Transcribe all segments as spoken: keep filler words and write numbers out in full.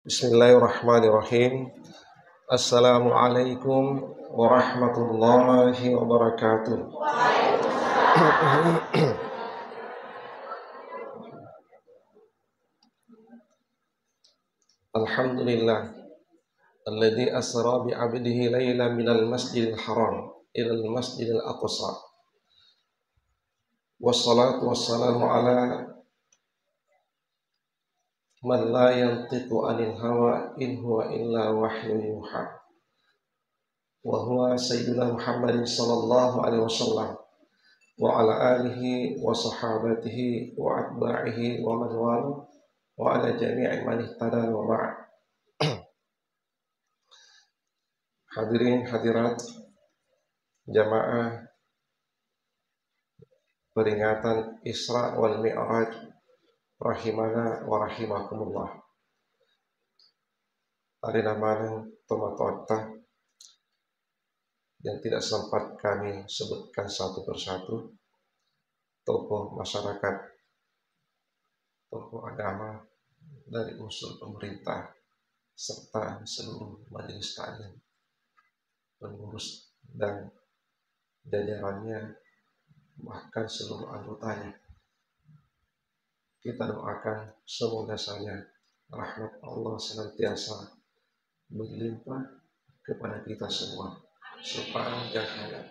Bismillahirrahmanirrahim. Assalamualaikum warahmatullahi wabarakatuh. Alhamdulillah. Alladzi asra bi 'abdihi lailan minal masjidil haram ilal masjidil aqsa. Wassalatu wassalamu ala man la yantiqu anil hawa in huwa illa wahyu yuha. Wa huwa sayyiduna Muhammadin sallallahu alaihi wasallam wa ala alihi wa sahabatihi wa atba'ihi wa man wala wa ala jami'i man ihtada wa ba'd. Hadirin hadirat jamaah peringatan Isra wal Mi'raj rahimana wa rahimakumullah. Alena maneng tomatoatta yang tidak sempat kami sebutkan satu persatu, tokoh masyarakat, tokoh agama dari unsur pemerintah, serta seluruh majelis taklim, pengurus, dan jajarannya, bahkan seluruh anggotanya. Kita doakan semoga saja rahmat Allah senantiasa berlimpah kepada kita semua sepanjang hayat.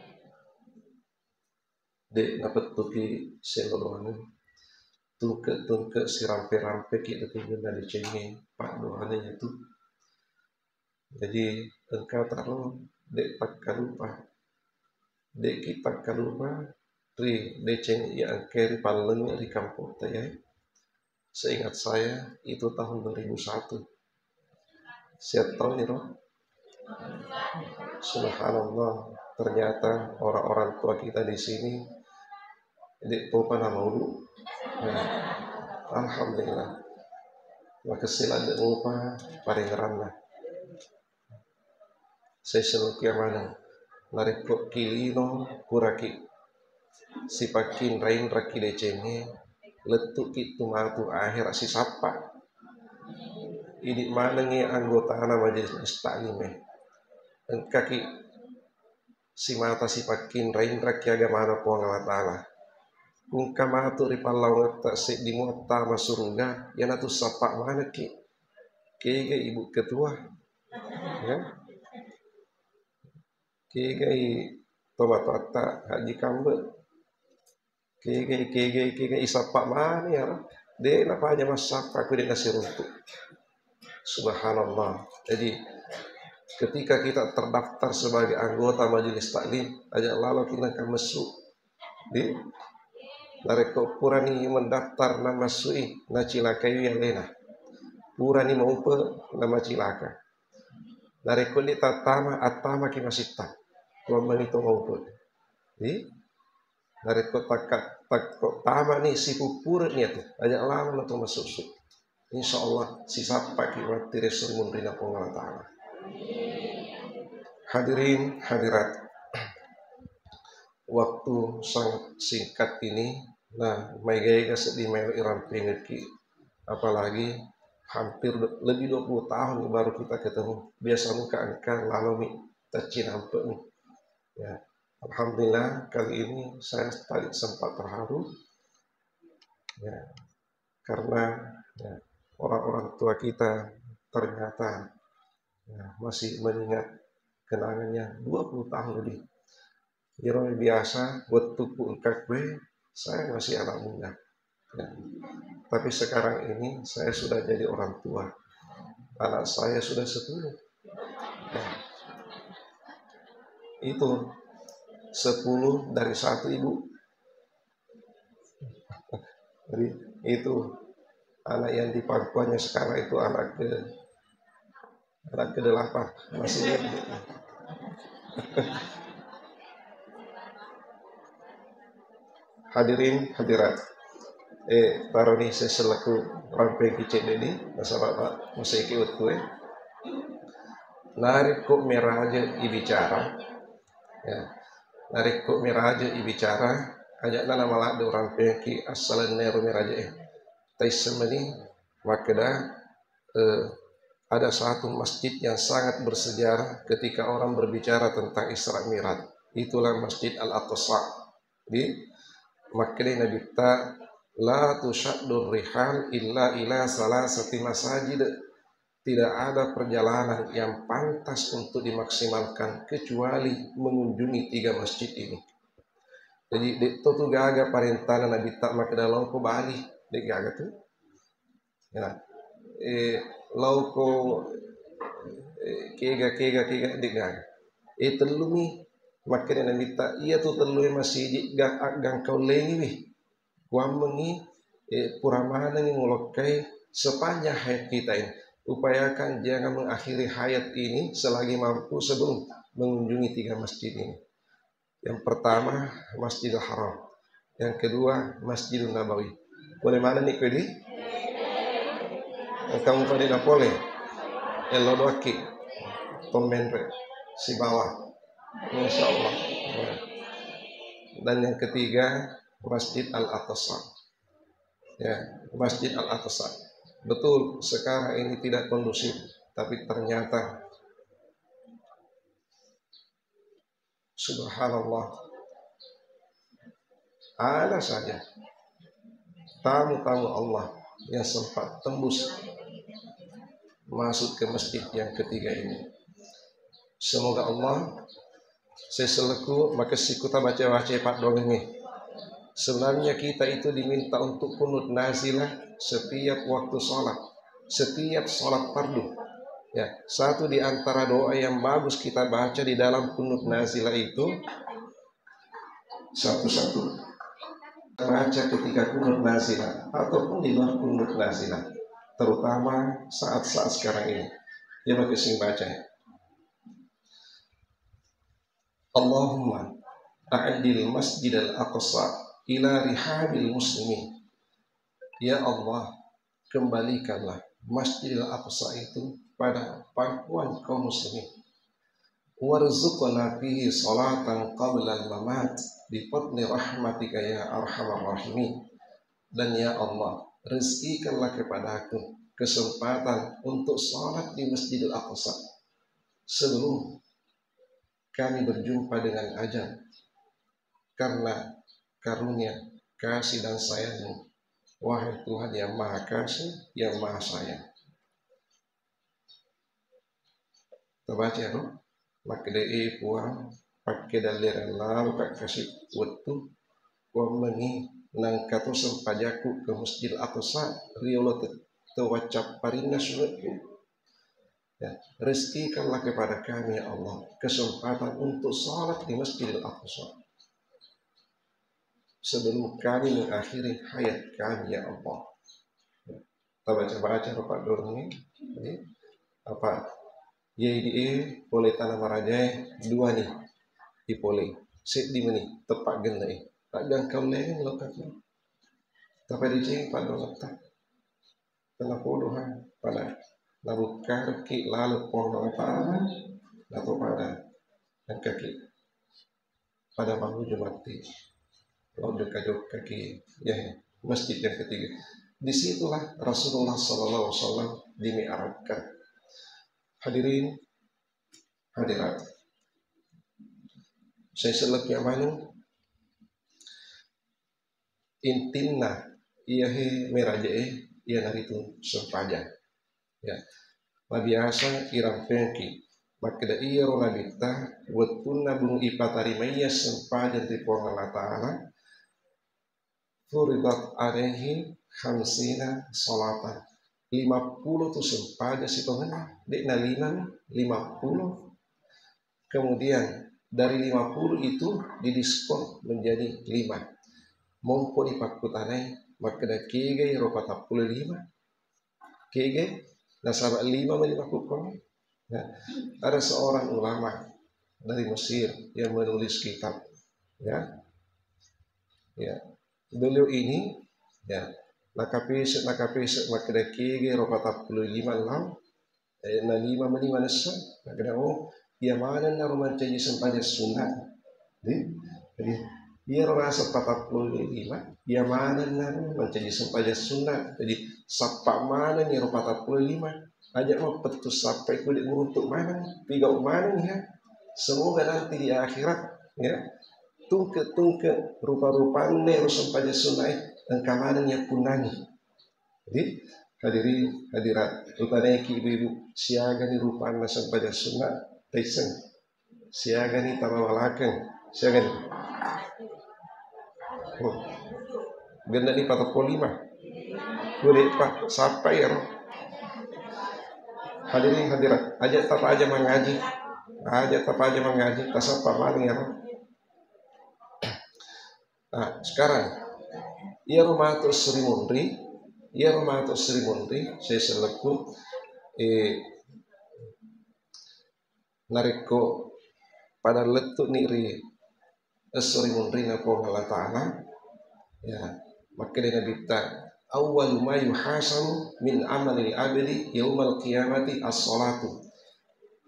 De' napettuki selolongangnge, tungke-tungke sirampe-rampeki decengenna decengnge paddoanna iyatu. Jadi engka taro de' takkalupa, de'ki takkalupa ri deceng iya engkae ripallengnge ri kampotta iyae. Seingat saya itu tahun dua ribu satu. Siap tahun itu. Subhanallah, ternyata orang-orang tua kita di sini de' topa namaulu. Nah, alhamdulillah. Makessing ladde' mopa parengngeranna. Seseng lokia maneng. Narekko ki lino puraki sipakkinra-inraki decengnge, lettu'ki tu matu ahera sisappa. Idi' manengngi anggotana majelis taklime. Engkaki simata sipakkinra-inraki agamana Puang Allah Ta'ala. Ku engka matu ri pallaungetta seddi muattama suruga, iyanatu sappa manekki. Kega Ibu Ketua? Ya. Kegai tomatoatta Haji Kambe. Kegai, kegai, kegai, isappa mani ya. De' napaja massappa ku de' nasiruntu. Subhanallah. Jadi ketika kita terdaftar sebagai anggota majelis taklim, aja' lalo kita kamessu. Di narekko purani mendaftar namassui, nacilakai alena. Purani maupe namacilaka. Narekko de' tattama, attamaki masitta. Tuammengi to maupe. Di narekko takka, takko tamani sipuppureni atu, aja' lalo na to massussu. Insya Allah sisappaki matti ri esso munrinna Puang Allah Ta'ala. Hadirin hadirat, waktu sangat singkat ini, nah, maega-ega seddi maelo irampengekki, apalagi hampir do-, lebih dua puluh tahun baru kita ketemu. Biasa muka engka lalomi taccinampe'ni. Ya, alhamdulillah kali ini saya tadi sempat terharu. Ya, karena, ya, orang-orang tua kita ternyata, ya, masih mengingat kenangannya dua puluh tahun lebih. Iyaro biasa wettukku engka kue, saya masih anak muda. Ya. Tapi sekarang ini saya sudah jadi orang tua. Anak saya sudah sepuluh. Nah, itu sepuluh dari satu ibu. Jadi itu anak yang di pangkuannya sekarang itu anak ke anak kedelapan masih. Hadirin hadirat, eh, taroni seselaku rampeng kicedde ni, nasaba' Pak maseki wettu e. Narekko meraja ibicara, ya, narekko meraja ibicara, aja' na namaladde' urampengki assalenna ero meraja e. Taisseng mani makkeda, eh, Ada satu masjid yang sangat bersejarah ketika orang berbicara tentang Isra Mi'raj. Itulah Masjid Al-Aqsa. Di makkeda Nabitta, "La tusyaddur rihal illa ila salasati masajid." Tidak ada perjalanan yang pantas untuk dimaksimalkan kecuali mengunjungi tiga masjid ini. Jadi, de' to tu gaga parentana Nabitta makkeda lao ko Bali, de' gaga tu. Ya. Eh, lao ko, eh, kega, kega, kega, de' gaga. Eh, tellumi, makkeda Nabitta, iya tu tellue masiji ga-, aggang kaullengiwi. Kuammengi, eh, pura manengi mulokkai sepanjang hayat kita ini. Upayakan jangan mengakhiri hayat ini selagi mampu sebelum mengunjungi tiga masjid ini. Yang pertama, Masjidil Haram. Yang kedua, Masjidun Nabawi. Pole manenni ko di? Engka mupa de' napole? Ello doakki. Tommenre. Sibawa. Insya Allah. Dan yang ketiga, Masjid Al-Aqsa. Ya, Masjid Al-Aqsa. Betul, sekarang ini tidak kondusif, tapi ternyata Subhanallah. Ada saja tamu-tamu Allah yang sempat tembus masuk ke masjid yang ketiga ini. Semoga Allah, saya selaku, maka siku ta baca-baca paddoangengnge. Sebenarnya kita itu diminta untuk kunut nazilah setiap waktu sholat, setiap sholat fardu. Ya, satu di antara doa yang bagus kita baca di dalam kunut nazilah itu, satu-satu baca ketika kunut nazilah ataupun di luar kunut nazilah, terutama saat-saat sekarang ini. Ya, maka sing baca. Allahumma a'dil Masjidal Aqsa ila rihabil muslimin. Ya Allah, kembalikanlah Masjidil Aqsa itu pada pangkuan kaum muslimin. Warzuqna fihi salatan qablal mamat bi fadli rahmatika ya arhamar rahimin. Dan ya Allah, rezekikanlah kepadaku kesempatan untuk salat di Masjidil Aqsa sebelum kami berjumpa dengan ajal, karena karunia, kasih dan sayang-Mu, wahai Tuhan yang Maha Kasih, yang Maha Sayang. Tabaca, no? Makkeda, "E Puang, pakkedallereng laloka kasi wettu, kuammengi nangka to sempajakku ke Masjid Aqsa riolo te-, tewacapparinna sunge'ku." Ya, rezekikanlah kepada kami, ya Allah, kesempatan untuk salat di Masjidil Aqsa sebelum kami mengakhiri hayat kami, ya Allah. Tabaca-baca ro paddoangengnge. Jadi, apa? Iya, idi e, pole tana marajae, dua ni. Ipole. Seddi meni, teppa genne e. Aggang kaullengi lokaki. Tapi diceng paddoangetta. Tena podo ha, pada nabukkarki laleng Puang Allah Ta'ala, atau pada engkaki pada manuju matti. Lao jokka-jokkaki, ya, masjid yang ketiga. Disitulah Rasulullah sallallahu alaihi wasallam dimi'rajkan. Hadirin, hadirat. Saya selebihnya mana? Intinna iyahe meraje'e iyanaritu sempajang. Ya. Mabiasa irampengki makkeda iyaro nabitta wettunna burung ipatarimaiya sempajang ri Puang Allah Ta'ala, furidat alaihi khamsina salatan. Lima puluh tu sempajang sitongenna, de'na lima, lima puluh. Kemudian dari lima puluh itu didiskon menjadi lima. Mompo dipakkutanai, makkeda kegai ro patappulo lima. Kegai, nasaba lima mani makkukkuangnge. Nah, ada seorang ulama dari Mesir yang menulis kitab, ya. Ya. Beliau ini, ya, nakapese, nakapese makkeda kegai ro patappulo lima lao, eh, na lima mani manessa, makkeda, oh, iya manenna ro mancaji sempajang sunna. Jadi, jadi, iyaro naseng patappulo lima, iya manenna ro mancaji sempajang sunna. Jadi, sappa manenni ro patappulo lima. Aja mappettu sappai kulit buruntu maneng, pigau maneng ya. Semoga nanti di akhirat ya, tungke-tungke rupa-rupanne ro sempajang sunnae engka maneng ya punangi. Jadi hadirin hadirat, utanaiki ibu-ibu, siagani rupanna sempajang sunna, taisseng. Siagani tarawalakeng, siagani. Hmm. Gennani patappulo lima. Gure pa sappa iyaro. Hadirin hadirat, aja tapa aja mangaji. Aja tapa aja mangaji, tasappa maneng iyaro. Nah, sekarang iyaro matu Sri Munri, iyaro matu Sri Munri, saya seleku, eh, narekko pada lettu'ni ri esso ri munrinna Puang Allah Ta'ala, ya, makkeda Nabitta, "Awwalu ma yuhasabu min amalil abdi yaumal qiyamati as-salatu."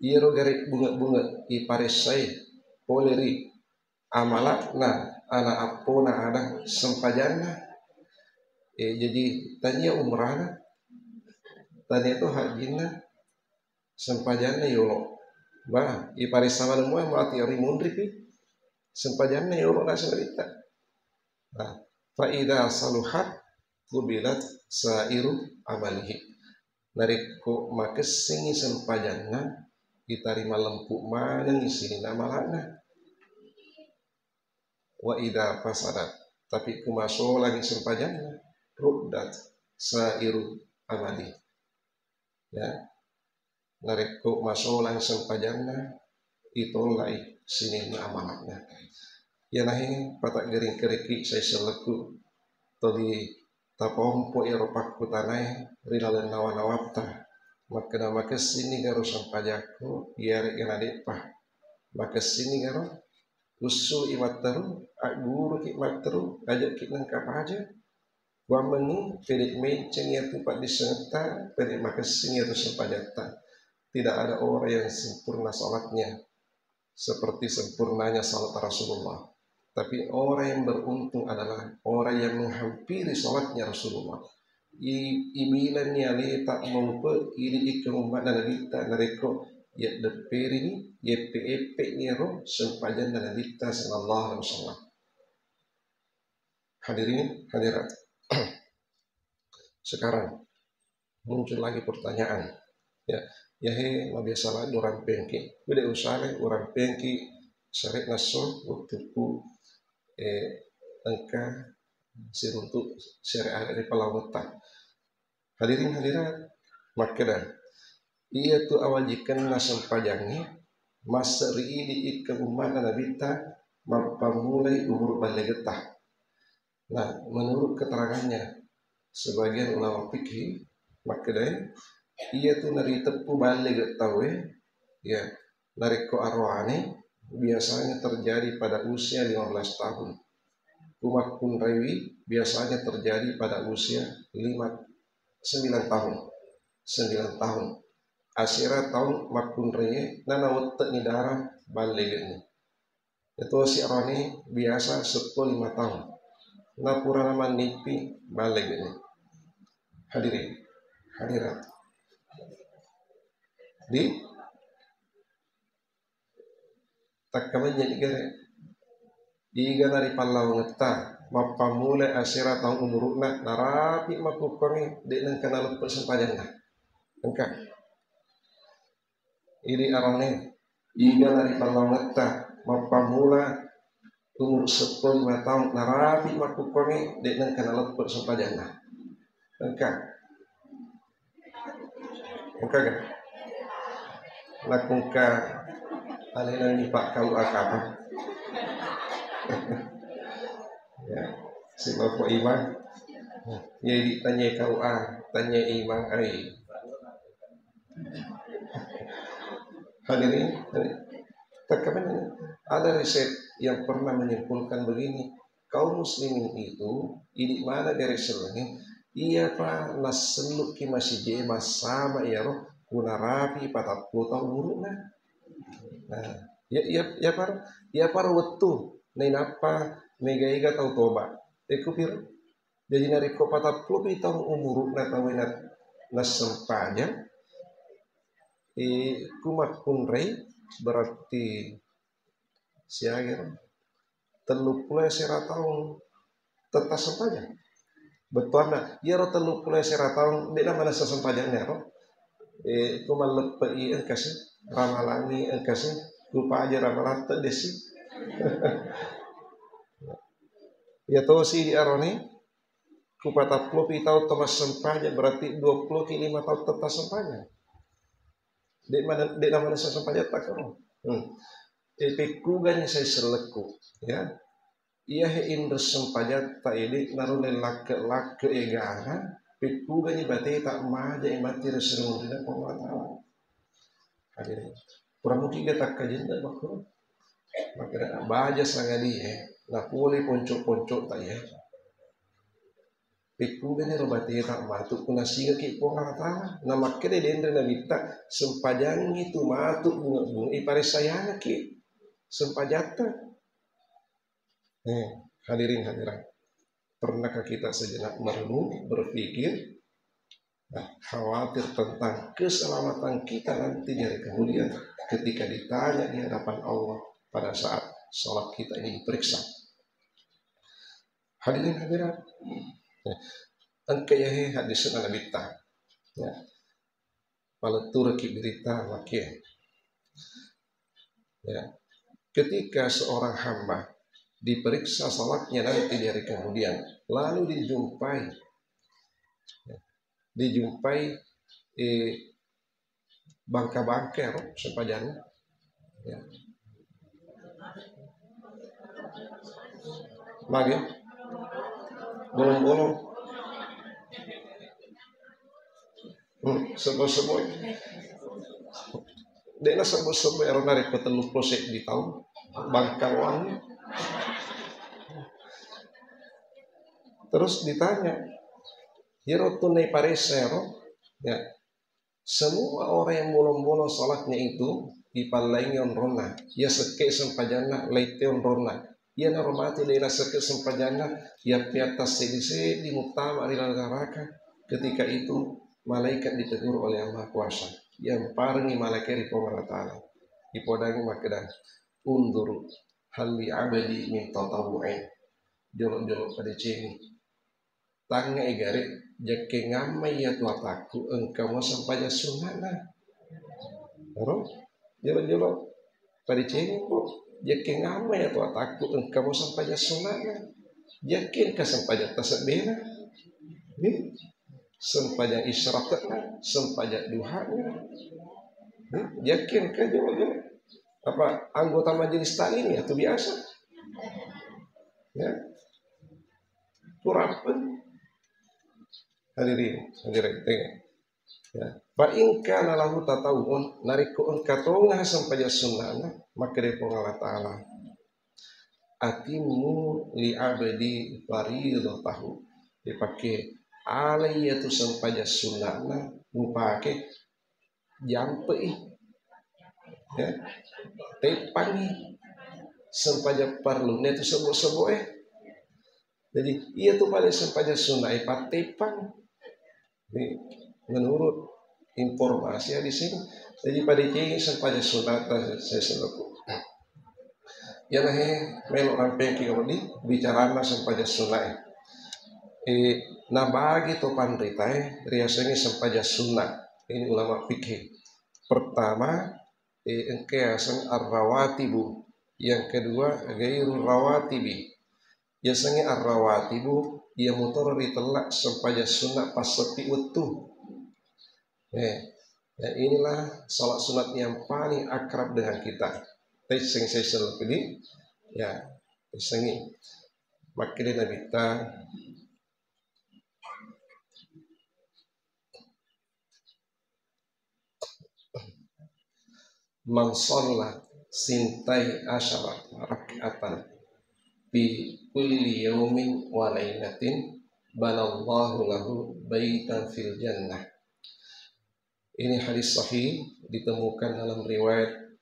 Iyaro gare bunge-bunge iparessai pole ri amala'na ana appona Adam sempajanna. Eh, jadi tania umrana, tania to hajjinna, sempajanna yolo. Bah, iparessa maneng mua mati ri munripi. Sempajanna yolo naseng Nabitta. Nah, fa idza saluhat qubilat sairu amalihi. Narekko makessingi sempajanna, itarima lempu manengi sininna amala'na. Wa idza fasadat, tapi kumasolangi sempajanna, ruddat sairu amali. Ya, narekko masolang sempajanna, itollai sininna amala'na. Iyanahe pateggering kereki sai selleku, toli tapompo ero pakkutanae ri laleng nawa-nawatta. Makkeda, "Makessinni garo sempajakku, iyare'ga nade'pa?" Makessinni garo? Ussui matteru, agguruki matteru, ajakki nengka paja. Kuammengi, pede menceng iyatu paddissengetta, pede makessing iyatu sempajatta. Tidak ada orang yang sempurna salatnya seperti sempurnanya salat Rasulullah. Tapi orang yang beruntung adalah orang yang menghampiri salatnya Rasulullah. I, ibilanni aleta maupe idi ikkeng umma'na Nabitta narekko yaddepperini, yeppe-eppeni ero sempajanna Nabitta sallallahu alaihi wasallam. Hadirin hadirat. Sekarang muncul lagi pertanyaan. Ya, yahe mabiasa lagi urampengki. Bede usale urampengki sare nasso wettukku, eh, engka siruntu sere are ri palawatta. Hadirin hadirat, makkeda, iyatu awajikenna sempajangnge masseri idi ikkeng umma'na Nabitta mappammulai umuru ballegetta. Nah, menurut keterangannya, sebagian ulama fikih makkedai, iyatu nariteppu ballege tauwe, ya, narekko aroane biasanya terjadi pada usia lima belas tahun. Kumakkunraiwi biasanya terjadi pada usia lima, sembilan tahun. Sembilan tahun. Asera taung makkunraie, nana wette'ni dara ballegeni. Yatosi aroane biasa seppulo lima taung. Napurana mannippi ballegeni. Hadirin, hadirat. Di takkamanya digare. Igana ri pallawangetta, mappammula asera taung umuru'na, narapi makkukkuangnge, de' nengka naleppe sempajanna. Engka. Idi aroane, igana ri pallawangetta, mappammula umuru seppulo lima taung, narapi makkukkuangnge, de' nengka naleppe sempajanna. Engka. Engka ga? Nakungka alena ni Pak K U A kapan? Ya, si Bapak Imam. Ya, ditanya K U A, tanya Imam ai. Hadirin, hadirin. Ada riset yang pernah menyimpulkan begini, kaum muslimin itu idi mana gare sellengnge, iyapa nasselluki masijie massama iyaro kunarapi patappulo taung umuru'na. Nah, ya, ya, ya par, ya par wettu nainappa mega-ega tau toba. Ekko piro? Jaji narekko patappulopi taung umuru'na tauwe na, nassempajang, Eh, ku makkunrai berarti siaga ro? Telluppulo asera taung tetta sempajang. Bettuanna, iyaro telluppulo asera taung, de'na manessa sempajang iyaro. Eh, ku malleppe'i engkasi, ramalangi engkasi, ku paja ramalang tedde si. Iya tosi di aroni, ku patappulo pi taung to massempajang, berarti dua puluh ki lima taung tetta sempajang. De'na, de'na manessa sempajang takko. Hmm. Eh, pekkugani sai sellekku, ya. Iyahe inreng sempajatta idi narulle lakke-lakke egana, pekkugani bateta maja e matti ri serunrina Puang Allah Ta'ala. Hadirin. Pura mukiga takkajenne makku. Makkeda baja sangadie, napole ponco-ponco ta iya. Pekkugani ro bateta matu kunasingaki Puang Allah Ta'ala. Namakkeda denre nabitta sempajangi tu matu bunga-bunga iparessayangaki sempajatta. Eh, hadirin hadirat, pernahkah kita sejenak merenung, berpikir, nah, khawatir tentang keselamatan kita nanti di hari kemudian ketika ditanya di hadapan Allah pada saat salat kita ini diperiksa? Hadirin hadirat, eh, engka yahe hadis Nabitta. Ya. Paletturaki berita makke. Ya. Ketika seorang hamba diperiksa salatnya nanti di hari kemudian, lalu dijumpai, ya, dijumpai, eh, bangka-bangka ro sempajanna. Ya. Mage? Bolong-bolong. Hmm, sebut-sebut. De'na sebut-sebut ero narekko telluppulo seddi taung bangkaloang. Terus ditanya, iyaro tu naiparessa ero, ya, semua orang yang bolong-bolong salatnya itu dipallaingi onronna. Iya sekke sempajanna, laitte onronna. Iyanaro mate de'na sekke sempajanna, yappiatta seddi-seddi muttama ri laleng neraka. Ketika itu malaikat ditegur oleh Yang Maha Kuasa. Yang parengi malaikat ri Puang Allah Ta'ala. Ipodangi makkeda, "Unzuru hal li abdi min tatawwu'in." Jolo-jolo padecengi. Tangnga egare, jekke ngammai iyatu atakku engka mo sempajang sunna'na. Ero, jolo-jolo padecengi ko, jekke ngammai iyatu atakku engka mo sempajang sunna'na. Jekke engka sempajang tasebbena. Nih, sempajang isyraqna, sempajang duhana. Nih, jekke engka jolo-jolo. Apa anggota majelis taklim ya, itu biasa. Ya. Kurang pun. Hadirin, hadirin, tengok. Ya. Fa in kana lahu tatawwu'un, narekko engka tonga sempajang sunna'na, makkeda Puang Allah Ta'ala, "Atimmu li abdi faridatahu." Dipake alai iyatu sempajang sunna'na, mupake jampe'i. Ya. Teppangi sempajang parlunna tu sebo-sebo e. Jadi, iyatu pale sempajang sunna e patteppang. Ini menurut informasi ya di sini. Jadi, pada kini sempajang sunna ta saya selaku. Ya, nah, eh, melo rampeng ki di bicarana sempajang sunna e. Eh, nabagi to panrita e, riasengi sempajang sunna. Ini ulama fikih. Pertama, eh, engka yaseng ar-rawatibu. Yang kedua, ghairur rawatibi. Yasengnge ar-rawatibu, iya motoro ritella sempajang sunna passeppi wettu. Eh, ya inilah salat sunat yang paling akrab dengan kita. Taisseng-seng lebih, ya, issengi. Makkeda Nabitta, "Man shalla sintai asyara rak'atan fi kulli yaumin wa lailatin, banallahu lahu baitan fil jannah." Ini hadis sahih, ditemukan dalam riwayat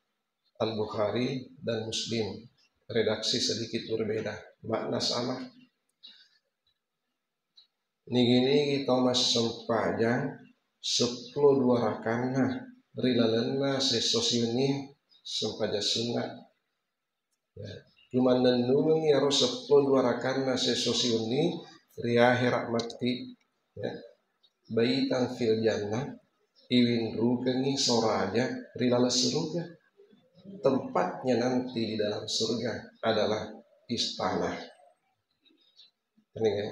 Al-Bukhari dan Muslim. Redaksi sedikit berbeda, makna sama. Nigi-nigi tau massempajang seppulo dua rakanna ri lalenna sesso siwenni sempajang sunna. Ya, kumannennungengngi iyaro seppulo dua rakanna sesso siwenni ri ahera matti, ya, baitan fil jannah, iwinrukengngi soraja ri laleng suruga. Tempatnya nanti di dalam surga adalah istana. Ini ya.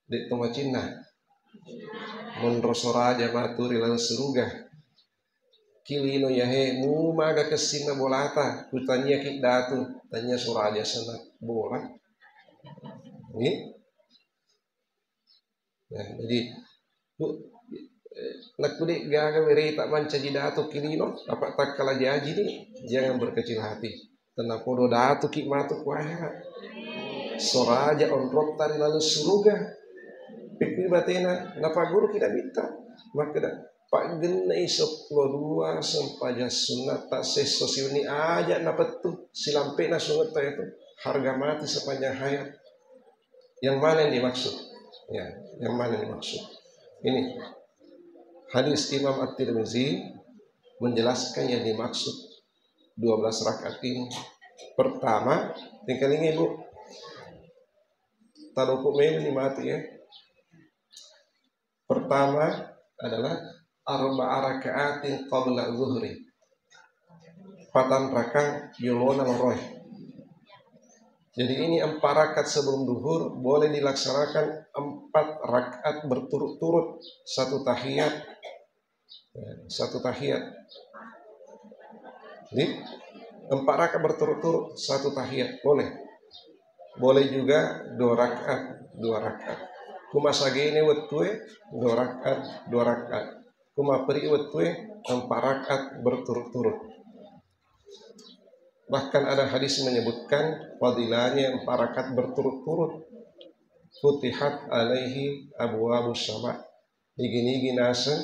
De'to macinna. Monro soraja matu ri laleng suruga. Ki lino yahe, mumaga kessinna bolata, kutaniaki datu, tania soraja senna bola. Ni? Ya, jadi, bu, eh, nakku de' gaga wereta mancaji datu ki lino, apa takkala jaji ni, jangan berkecil hati. Tennapodo datuki matu ku ahera. Soraja onrotta ri laleng suruga. Pekkui batena, napagguruki Nabitta. Makkeda, paggenne'i seppulo dua sempajang sunnatta sesso siwenni aja napettu silampe'na sunnetta itu. Harga mati sepanjang hayat. Yang mana yang dimaksud? Ya, yang mana yang dimaksud? Ini hadis Imam At-Tirmizi menjelaskan yang dimaksud dua belas rakaat ini. Pertama, tingkalingi, Bu. Taruku meni mati ya. Pertama adalah arba'a raka'atin qabla zuhri. Patang rakang yolona loroe. Jadi ini empat rakaat sebelum duhur boleh dilaksanakan empat rakaat berturut-turut, satu tahiyat, ya, satu tahiyat. Jadi empat rakaat berturut-turut, satu tahiyat boleh. Boleh juga dua rakaat, dua rakaat. Kumasagene wettue dua rakaat, dua rakaat. Kumaperi wettue empat rakaat berturut-turut. Bahkan ada hadis menyebutkan fadilahnya empat rakaat berturut-turut. Futihat alaihi abwabus sama. Nigi-nigi naseng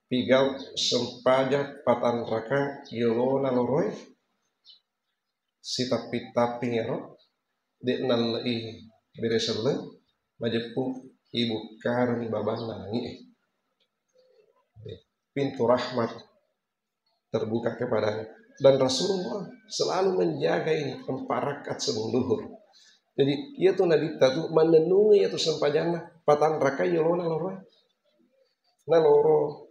pigau sempajang patang rakang yolona loroe. Sitappi-tapping ero, de' nalle'i bere selleng, majeppu ibukkareng babanna langi'e. Pintu rahmat terbuka kepadanya. Dan Rasulullah selalu menjaga ini empat rakaat sebelum duhur. Jadi, iya tu Nabitta tu mannennungi iya tu sempajanna, patang rakaat yolona loroe. Na loro,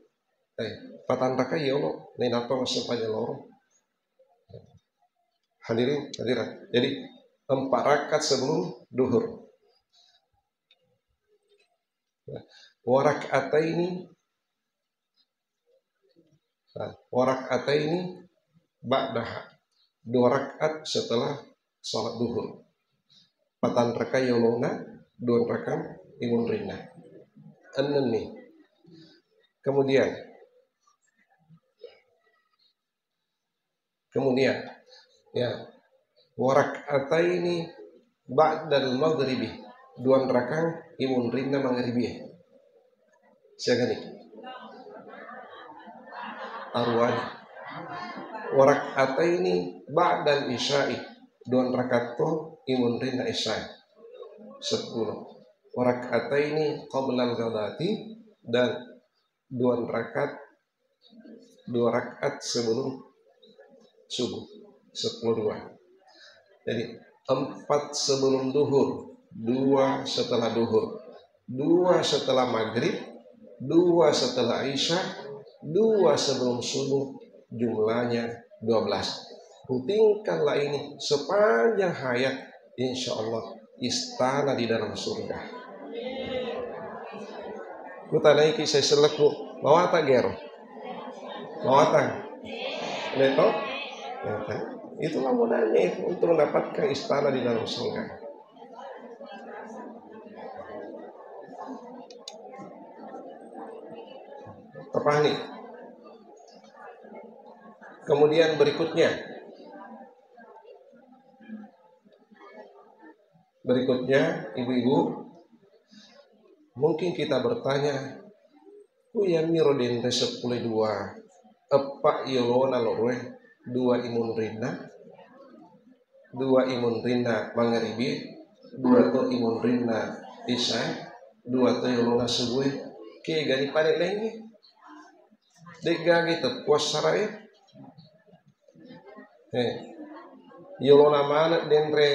eh, patang rakaat yolo, nainappa massempajang loro. Hadirin, hadirat. Jadi, empat rakaat sebelum duhur. Wa rak'ataini, nah, wa rak'ataini ba'daha. Dua rakaat setelah salat duhur. Patang rakaat yolona, dua rakaat imunrinna. Ennenni. Kemudian, Kemudian, ya, wa rak'ataini ba'dal maghribi, dua rakang imunrinna mangaribi. Siaga niki? Aruwani. Wa rak'ataini ba'dal isya'i, dua rakaat to imunrinna isya'i. Seppulo. Wa rak'ataini qablal ghadati, dan dua rakaat, dua rakaat sebelum subuh, sepuluh dua. Jadi, empat sebelum duhur, dua setelah duhur, dua setelah maghrib, dua setelah isya, dua sebelum subuh, jumlahnya dua belas. Rutinkanlah ini sepanjang hayat, insya Allah istana di dalam surga. Kutanaiki sai selleku, mawatang gero? Mawatang? Leto? Mawatang. Itulah modalnya itu untuk mendapatkan istana di dalam surga. Terpahami? Kemudian berikutnya, berikutnya, ibu-ibu, mungkin kita bertanya, "Ku iyamiro denre seppulo dua, eppa yolona loroe, dua imunrinna, dua imunrinna mangaribi, dua to imunrinna isya, dua to yolona subue, kegani pale laingnge?" De'gaga teppu assarae. Eh, yolona maneng denre,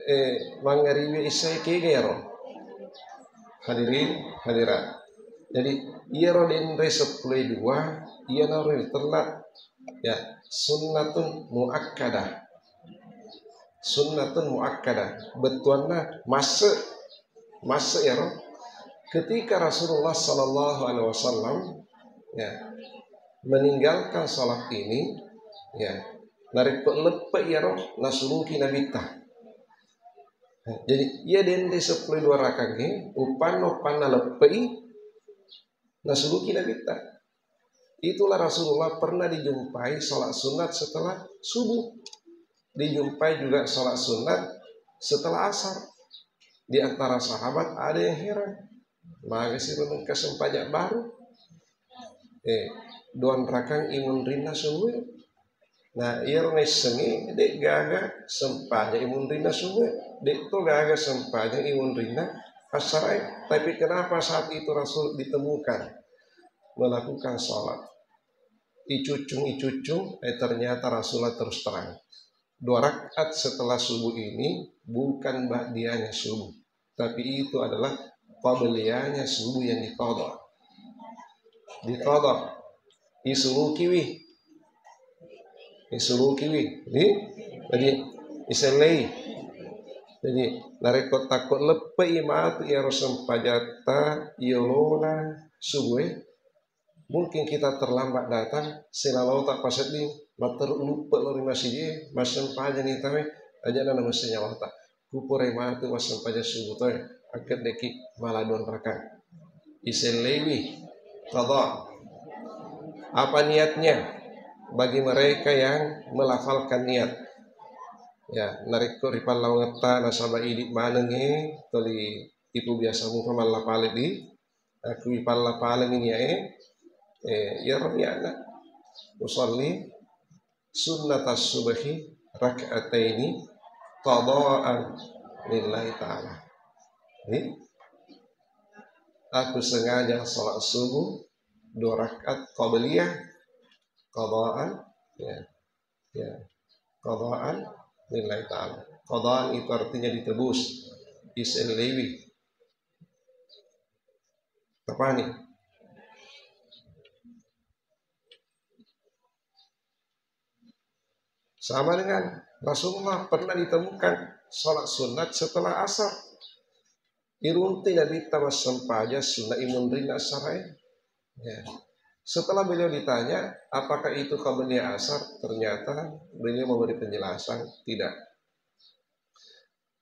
eh, mangngariwi isai kega ero. Hadirin, hadirat. Jadi, iyaro denre seppulo dua, iyanaro ritella, ya, sunnatun muakkadah. Sunnatun muakkadah. Bettuanna masse, masse iyaro. Ketika Rasulullah sallallahu alaihi wasallam, ya, meninggalkan salat ini, ya, narekko leppe iyaro nasuluki Nabitta. Jadi, iya denre seppulo dua rakangnge, uppanna, uppanna leppe'i, nasuluki Nabitta. Itulah Rasulullah pernah dijumpai salat sunat setelah subuh. Dijumpai juga salat sunat setelah asar. Di antara sahabat ada yang heran. Magasi renungka sempajang baru. Eh, duanrakang imunrinna subuh. Nah, iyaro naissengngi, de'gaga sempajang imunrinna subuh, de'to gaga sempajang imunrinna assarae. Tapi kenapa saat itu Rasul ditemukan melakukan salat? Icuccung-icuccung, eh, ternyata Rasulullah terus terang. Dua rakaat setelah subuh ini bukan ba'diyahnya subuh, tapi itu adalah qabliyahnya subuh yang diqadha. Diqadha. Isulukiwi. Isulukiwi. Jadi, jadi isellei. Jadi, narekko takko leppe'i matu iyaro sempajatta yolona subuh, eh, mungkin kita terlambat datang, silalota pasedding, matteru luppe lao ri masigi, massempajang ni tauwe, ajana namesse nyawata. Kupurai matu massempajang subuh tauwe, akkeddeki mala duanrakang. Iselleiwi, qadha. Apa niatnya? Bagi mereka yang melafalkan niat. Ya, narekko ripallawangetta nasaba idi manengngi, toli itu biasa mupa mallapale di Aku ipalla-palengi niae, eh, iyaro niana. Usalli sunnatas subhi rak'ataini qadaan lillahi ta'ala. Jadi, aku sengaja salat subuh dua rakaat qabliyah qadaan, ya. Ya. Qadaan lillahi ta'ala. Qadaan itu artinya ditebus. Isellewi. Tapani. Sama dengan Rasulullah pernah ditemukan salat sunat setelah asar. Irunti Nabitta massempajang sunat imunrinna asarae. Ya. Setelah beliau ditanya, apakah itu qabliyah asar? Ternyata beliau memberi penjelasan, tidak.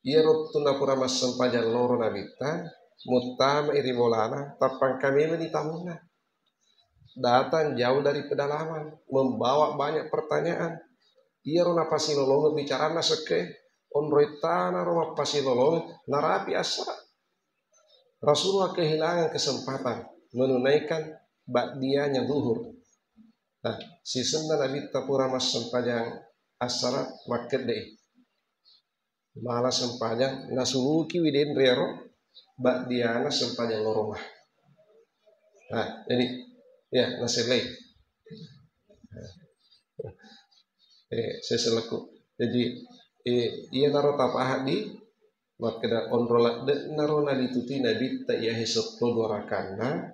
Iyaro wettunna pura massempajang loro Nabitta, muttamai ri bolana, tappangka memeni tamunna. Datang jauh dari pedalaman, membawa banyak pertanyaan. Iyaro napasilolongeng bicaranna sekke, onroi tanaro mappasilolongeng, narapi assara. Rasulullah kehilangan kesempatan menunaikan ba'diyahnya zuhur. Nah, sisenna Nabitta pura massempajang assara makkedde'i. Mala sempajang, nasulukiwi denre ero ba'diyana sempajang loroma. Nah, jadi, ya, nasellei. Eh, saya selaku. Jadi, eh, iyanaro tapahaddi, makkeda onro ladde'naro nalitutui Nabitta iyahe seppulo dua rakanna,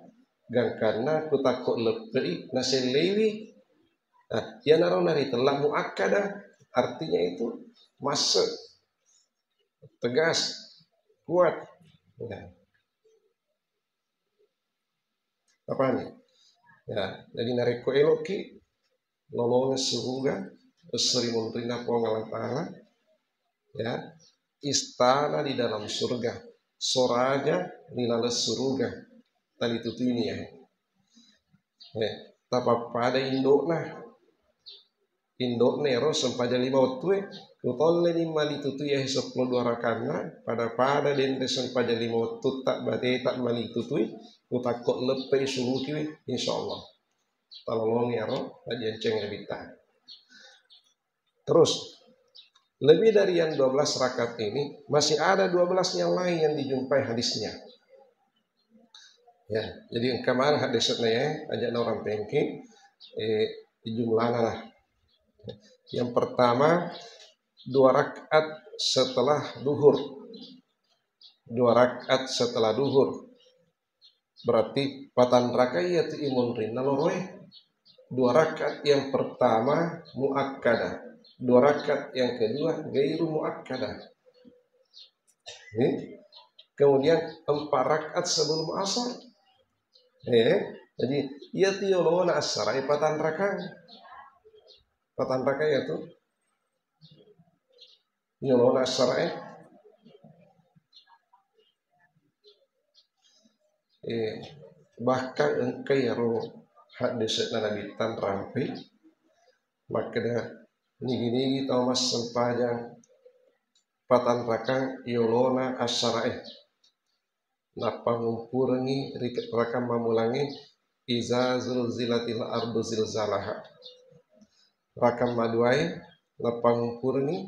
gangkanna kutakko leppe'i, naselleiwi. Nah, iyanaro naritella muakkada, artinya itu masse, tegas, kuat. Ya. Apa nih? Ya, jadi narekko eloki lolongeng suruga, esso ri munrinna Puang Allah Ta'ala, ya, istana di dalam surga, soraja di laleng suruga, talitutui ni ya. Eh, tapappada indo'na. Indo'na ero sempajang lima wettue, kutolleni malitutui yahe seppulo dua rakanna, pada-pada denre sempajang lima wettutta bateta malitutui, kutakko leppe'i sulukiwi, insyaallah. Talolongi ero, najanceng Nabitta. Terus, lebih dari yang dua belas rakaat ini, masih ada dua belas yang lain yang dijumpai hadisnya. Ya, jadi engka maneng haddese'na ya, aja' naurampengki, eh, jumlahna lah. Yang pertama, dua rakaat setelah duhur. Dua rakaat setelah duhur. Berarti patanrakai iyatu imunrinna loroe. Dua rakaat yang pertama muakkadah. Dua rakaat yang kedua gairu muakkadah. Ini. Kemudian empat rakaat sebelum asar. Eh, jadi iyatu yolona asarae patanrakai. Patanrakai iyatu yolona asarae. Eh, bahkan engka iyaro haddese'na Nabitta rampe, makkeda nigi-nigi tau massempajang patanrakang yolona asarae. Nappangumpurengngi ri rakang mammulangnge, "Iza zulzilatil ardu zilzalaha." Rakang maduae nappangumpurengngi,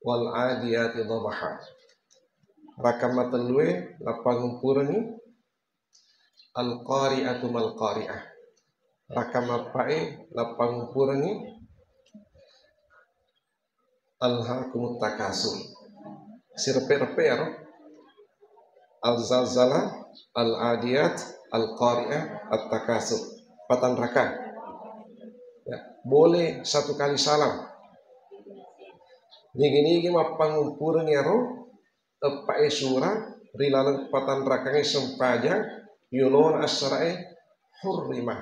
"Wal adiyati dhabaha." Rakang matellue nappangumpurengngi, "Al qari'atu mal qari'ah." Rakang mappae nappangumpurengngi, "Alhaakumut takasur." Sireppe-reppe iyaro. Al-zalzala, al-adiyat, al-qari'ah, at-takasur. Patanraka. Ya, boleh satu kali salam. Nigi-nigi mappangumpurengngi iyaro, eppae sura ri laleng patanrakangnge sempajang yolona asarae hurrimah.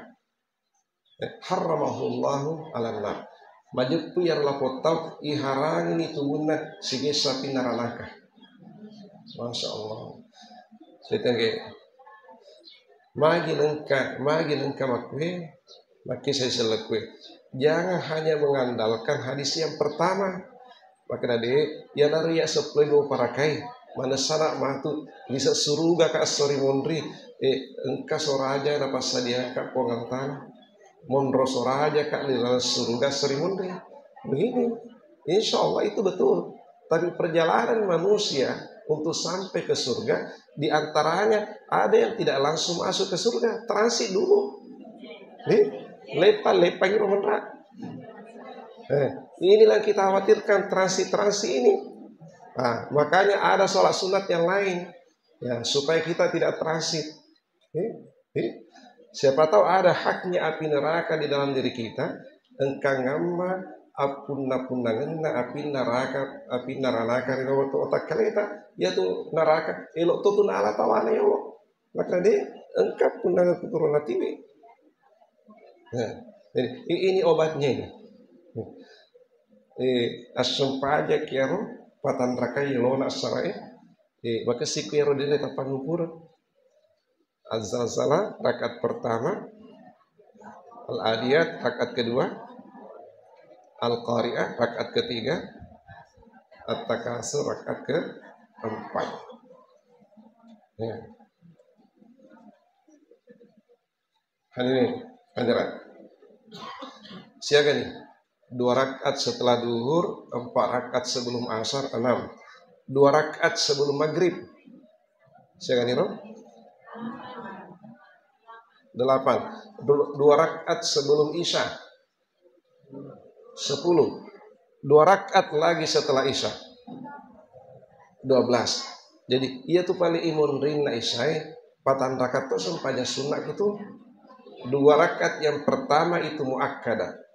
Eh, harramahullahu alannar. Majeppu iyaro lapottau iharangi tumunna sigessa api naranaka. Masya Allah. Tetengge. Magi nengka, magi nengka makkue, makkisai sellekkue. Jangan hanya mengandalkan hadis yang pertama. Makkeda de', iyanaro iya seppulo dua parakai, manessana matu, lise' suruga ka esso ri munri, eh, engka soraja napassadiangka Puang Allah Ta'ala. Monro soraja ka ri laleng suruga esso ri munri. Begini, insya Allah itu betul. Tapi perjalanan manusia untuk sampai ke surga, di antaranya ada yang tidak langsung masuk ke surga, transit dulu. Nih, lepa-lepa gitu menra. Eh, inilah kita khawatirkan, transit-transit ini. Nah, makanya ada sholat sunat yang lain, ya, supaya kita tidak transit. Eh, eh, siapa tahu ada haknya api neraka di dalam diri kita, engka ngamma appunna-punnangenna api neraka, api naranaka ri ro otak kaleta, ya tu neraka, elok to tu nala tawana ya Allah. Maka de' engka punnangan kuturun atiwi. Nah, jadi i-, ini obatnya ini. Eh, assempajang kiaro patanrakai yolona asarae. Eh, maka siku yaro dene tapangupur. Az-Zalzalah rakaat pertama, Al-Adiyat rakaat kedua, Al-Qari'ah rakaat ketiga, At-Takasur rakaat keempat. Ya. Hadirin, hadirat. Siaga nih? Dua rakaat setelah duhur, empat rakaat sebelum asar, enam. Dua rakaat sebelum maghrib. Siaga nih, Ro? Delapan. Du-, dua rakaat sebelum isya. Sepuluh. Dua rakaat lagi setelah isya. Dua belas. Jadi, iya tu paling imunrinna isyae, patang rakaat tu sempajang sunna itu. Dua rakaat yang pertama itu muakkadah.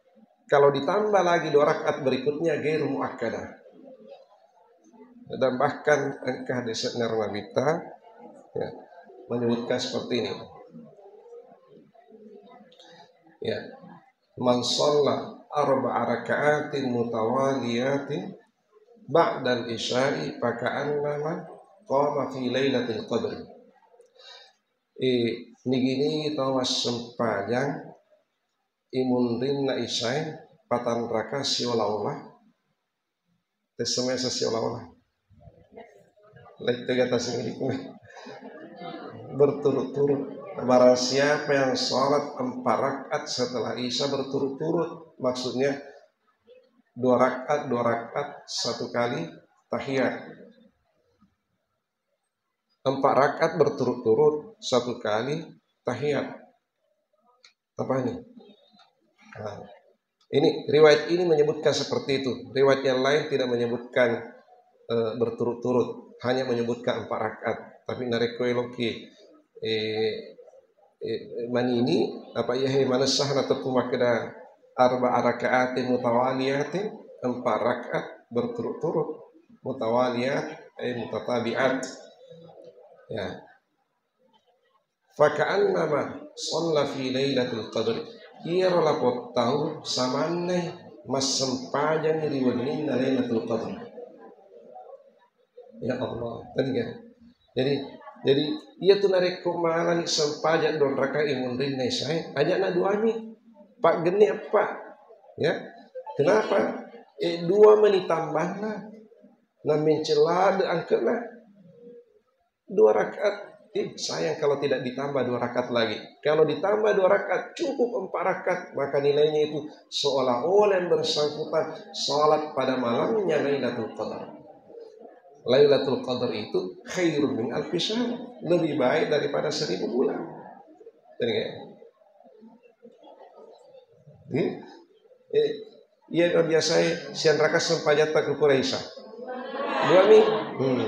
Kalau ditambah lagi dua rakaat berikutnya, gairu muakkadah. Dan bahkan engka hadis Nabi ta, ya, menyebutkan seperti ini. Ya. "Man shalla arba'a raka'atin mutawaliyatin ba'dal isya'i faka'annama qama fi lailatil qadri." Eh, nigi-nigi tau massempajang imunrinna isyae patang rakaat siola-ola, Tessemesa siola-ola. Lettega tasing. Berturut-turut. Barang siapa yang sholat empat rakaat setelah isya berturut-turut, maksudnya dua rakaat, dua rakaat, satu kali tahiyat. Empat rakaat berturut-turut, satu kali tahiyat. Apa ini? Nah, ini riwayat ini menyebutkan seperti itu. Riwayat yang lain tidak menyebutkan, eh, berturut-turut, hanya menyebutkan empat rakaat. Tapi narekko eloki, eh, eh, manini, apa iya he manessah na teppu makkeda arba'a raka'atin mutawaliyatin, empat rakaat berturut-turut, mutawaliyat, eh, mutatabi'at. Ya. Faka'annama shalla fi lailatul qadr. Iyaro lapottau samannai massempajangi ri wenninna Lailatul Qadr. Ya Allah, tadi kan. Jadi, jadi iya tu narekko malani sempajang dua rakaat munrinna isyae, aja'na duami. Paggenni eppa. Ya. Kenapa? Eh, dua meni tambanna. Nammenceng lade angkena. Dua rakaat. Ih, sayang kalau tidak ditambah dua rakaat lagi. Kalau ditambah dua rakaat, cukup empat rakaat, maka nilainya itu seolah-olah yang bersangkutan salat pada malamnya Lailatul Qadar. Lailatul Qadar itu khairun min alfi syahr, lebih baik daripada seribu bulan. Jadi, ya. Hmm? Eh, iya, biasa siang rakaat sempajatta ku pura isya. Dua mi? Hmm.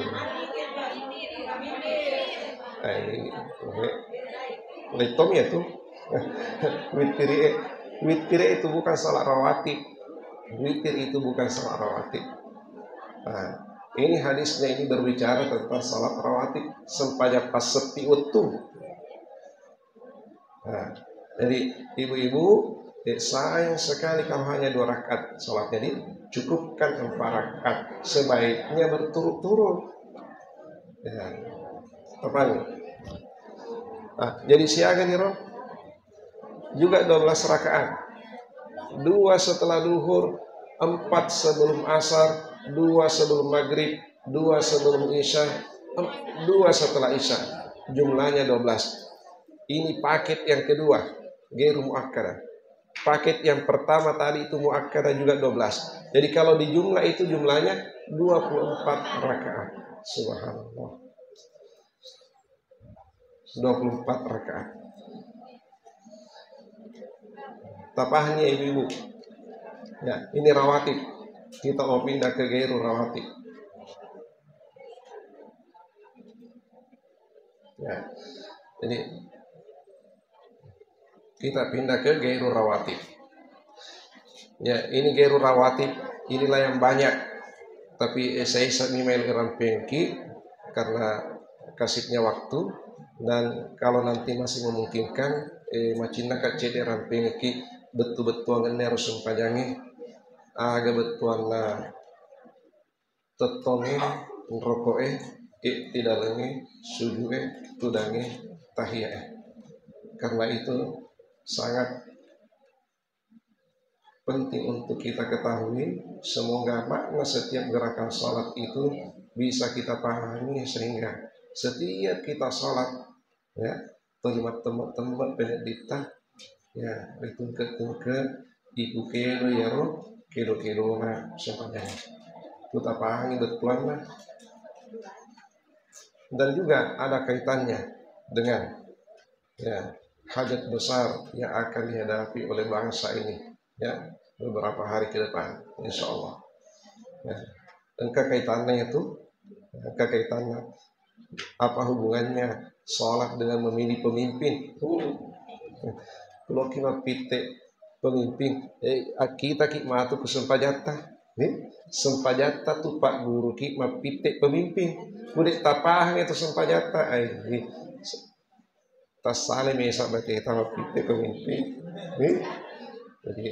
Eh, ini, ini. Lettom ya tuh. Witir, eh, witir itu bukan salat rawatib. Witir itu bukan salat rawatib. Nah, ini hadisnya ini berbicara tentang salat rawatib, sempajang pas sepi waktu. Nah, jadi ibu-ibu, eh, sayang sekali kalau hanya dua rakaat sholat. Jadi cukupkan empat rakaat. Sebaiknya berturut-turut. Ya. Apa nih? Nah, jadi siaga nih, Ron? Juga dua belas rakaat. Dua setelah duhur, empat sebelum asar, dua sebelum maghrib, dua sebelum isya, em-, dua setelah isya. Jumlahnya dua belas. Ini paket yang kedua, gairu muakkada. Paket yang pertama tadi itu muakkada juga dua belas. Jadi kalau dijumlah itu jumlahnya dua puluh empat rakaat. Subhanallah. Dua puluh empat rakaat. Tapahani ya ibu-ibu. Ya, ini rawatib. Kita mau pindah ke gairu rawatib. Ya. Jadi kita pindah ke gairu rawatib. Ya, ini gairu rawatib, inilah yang banyak. Tapi, eh, saya isa mi maelo irampengki karena kasipnya waktu. Dan kalau nanti masih memungkinkan, eh, macinnaka cedde rampengki bettu-bettuangenna ro sempajangnge. Aga bettuanna tettongnge, roko'e, i'tidalengnge, suju'e, tudangnge, tahiyae. Karena itu sangat penting untuk kita ketahui. Semoga makna setiap gerakan salat itu bisa kita pahami sehingga setiap kita salat, ya, tolimat temmet-temmet penedditta, ya, ritungke-tungke, ipukedo iyaro kedo-kedona sempajangnge. Kutapahangi bettuanna. Dan juga ada kaitannya dengan, ya, hajat besar yang akan dihadapi oleh bangsa ini, ya, beberapa hari ke depan, insya Allah. Ya. Engka kaitanna itu, engka kaitanna. Apa hubungannya sholat dengan memilih pemimpin? Hmm. Loki mappitte pemimpin, eh, kita ki matu ke sempajatta. Nih, sempajatta tu Pak Guru ki mappitte pemimpin. Kude tapahang itu sempajatta. Ai, nih. Tassale mesa bateta mappitte pemimpin. Nih. Jadi,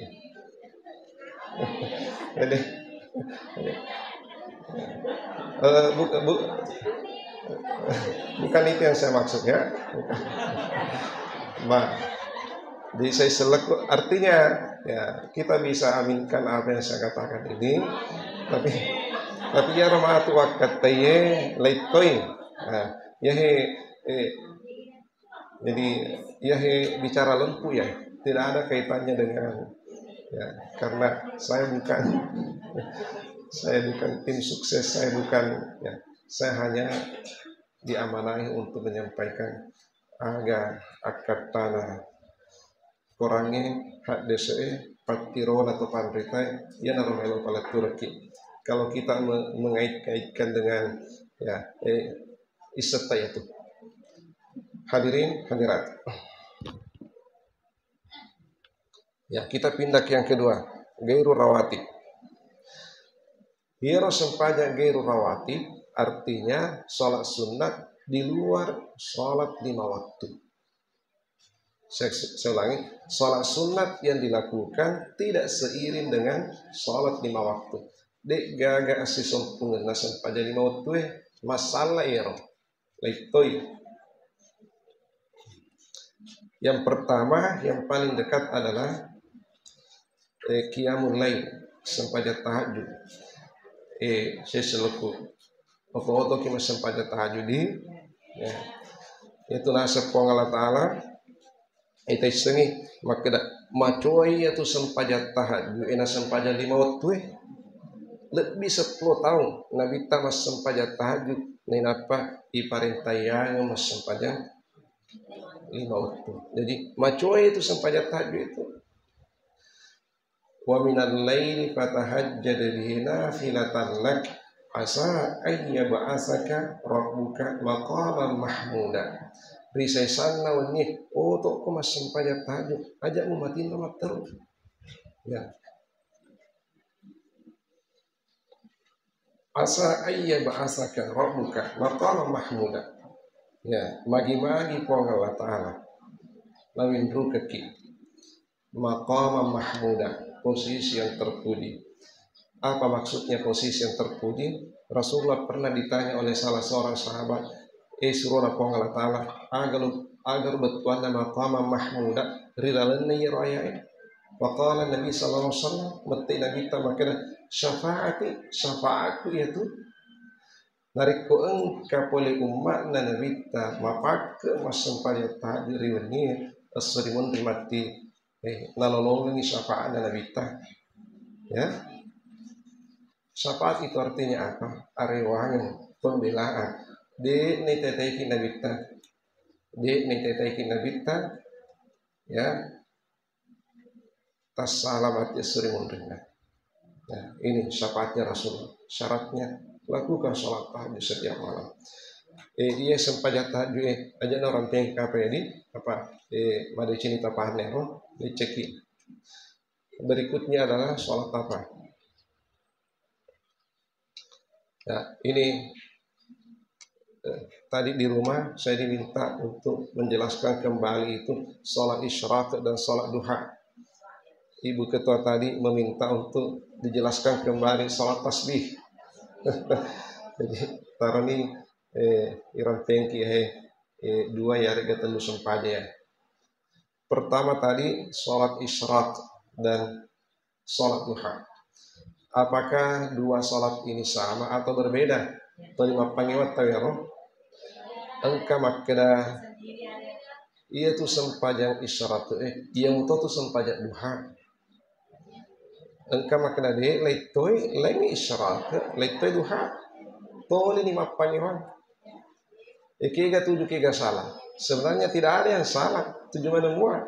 jadi, eh, bu-, bu-, bukan itu yang saya maksud, ya. Bukan. Ma, jadi saya seleku, artinya, ya, kita bisa aminkan apa yang saya katakan ini, tapi, tapi ya, matu wakkattaie, lettoi. Nah, ya, he, eh, jadi, ya, he, bicara lempu, ya, tidak ada kaitannya dengan, ya, karena saya bukan, saya bukan tim sukses, saya bukan, ya, saya hanya diamanahi untuk menyampaikan Aga akkattana Korangnge, haddese'e, pattirona to panritae, iyanaro melo paletturekki. Kalau kita me-, mengait-ngaitkan dengan, ya, eh, issetta itu. Hadirin hadirat. Ya, kita pindah ke yang kedua, gairu rawatib. Iyaro sempajang gairu rawatib artinya salat sunat di luar salat lima waktu. Saya, saya ulangi, salat sunat yang dilakukan tidak seiring dengan salat lima waktu. De' gaga assisempungna sempajang lima waktu e, masalah ero. Lettoi. Yang pertama, yang paling dekat adalah, eh, qiyamul lail, sempajang tahajud. Eh, saya selaku oto-oto ki massempajang tahajud di, ya. Itu naseng Puang Allah Ta'ala, eh, taissengi, makkeda, macoai iyatu sempajang tahajud, eh, na sempajang lima waktu, eh. Lebbi seppulo taung Nabitta massempajang tahajud, nainappa iparentayangeng massempajang lima waktu. Jadi, macoai itu sempajang tahajud itu. Wa minal laili fatahajjad bihi nafilatan lak asa ayyab'asaka rabbuka maqaman mahmuda. Ri saisanna wennie, oto'ko massempajang tahajud, aja' mumatinro matteru. Ya. Asa ayyab'asaka rabbuka maqaman mahmuda. Ya, magi-magi Puang Allah Ta'ala nawinrukekki maqaman mahmuda, posisi yang terpuji. Apa maksudnya posisi yang terpuji? Rasulullah pernah ditanya oleh salah seorang sahabat, eh, surona Puang Allah Ta'ala, aga lu-, aga bettuanna maqaman mahmuda, ri lalenna iyaro ayae. Wa qala Nabi sallallahu alaihi wasallam, mette Nabitta makkeda, syafaati, syafaatku iyatu. Narekko engka pole umma'na Nabitta mapakke massempajang tahajud ri wennie, esso ri munri matti, eh, nalolongengi syafaatna Nabitta. Ya. Syafaat itu artinya apa? Arewangeng, pembelaan. De' naitetaiki Nabitta. De' naitetaiki Nabitta. Ya. Tassalamati esso ri munrinna. Ya, ini syafaatnya Rasul. Syaratnya, lakukan sholat tahajud setiap malam. Eh, iya sempajang tahajud, eh, aja' na orang tengka apa ini, apa, eh, madeceng tapahne, oh, leceki. Berikutnya adalah sholat apa? Ya, ini, eh, tadi di rumah saya diminta untuk menjelaskan kembali itu sholat isyraq dan sholat duha. Ibu Ketua tadi meminta untuk dijelaskan kembali sholat tasbih. Jadi, taroni, eh, irampengki, eh, eh, dua ya, rega telu sempajang ya. Pertama tadi sholat isyraq dan sholat duha. Apakah dua sholat ini sama atau berbeda? Toli mappangewang tau iyaro? Engka makkeda, iyatu sempajang isyraq, eh, iya muto tu sempajang duha. Engka makkeda de', lettoi, laing isyraq, lettoi duha. Toli ni mappangewang. Eh, kega tuju, kega salah? Sebenarnya tidak ada yang salah, tuju maneng mua.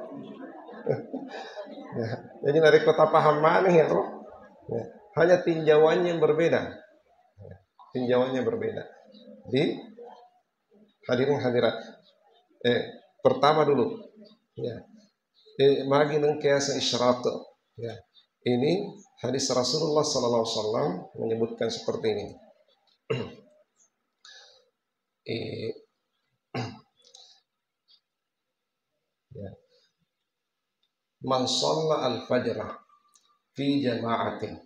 Ya, jadi narekko tapaham maneng ya, toh? Ya, hanya tinjauannya yang berbeda. Ya, tinjauannya berbeda. Di hadirin hadirat. Eh, pertama dulu. Ya. Eh, magi nengkeaseng isyraq. Ya. Ini hadis Rasulullah sallallahu alaihi wasallam menyebutkan seperti ini. Eh, ya. Man shalla al-fajra fi jama'atin,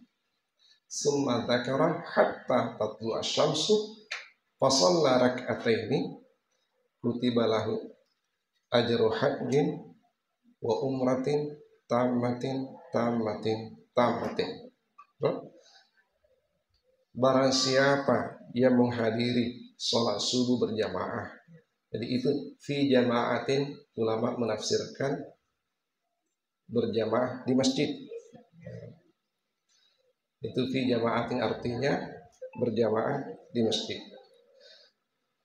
summa dzakara hatta tatlu'a syamsu, fa shalla rak'ataini, kutiba lahu ajru hajjin wa umratin tammatin, tammatin, tammatin. Barang siapa yang menghadiri sholat subuh berjamaah, jadi itu fi jama'atin, ulama menafsirkan berjamaah di masjid. Itu fi jama'atin artinya berjamaah di masjid.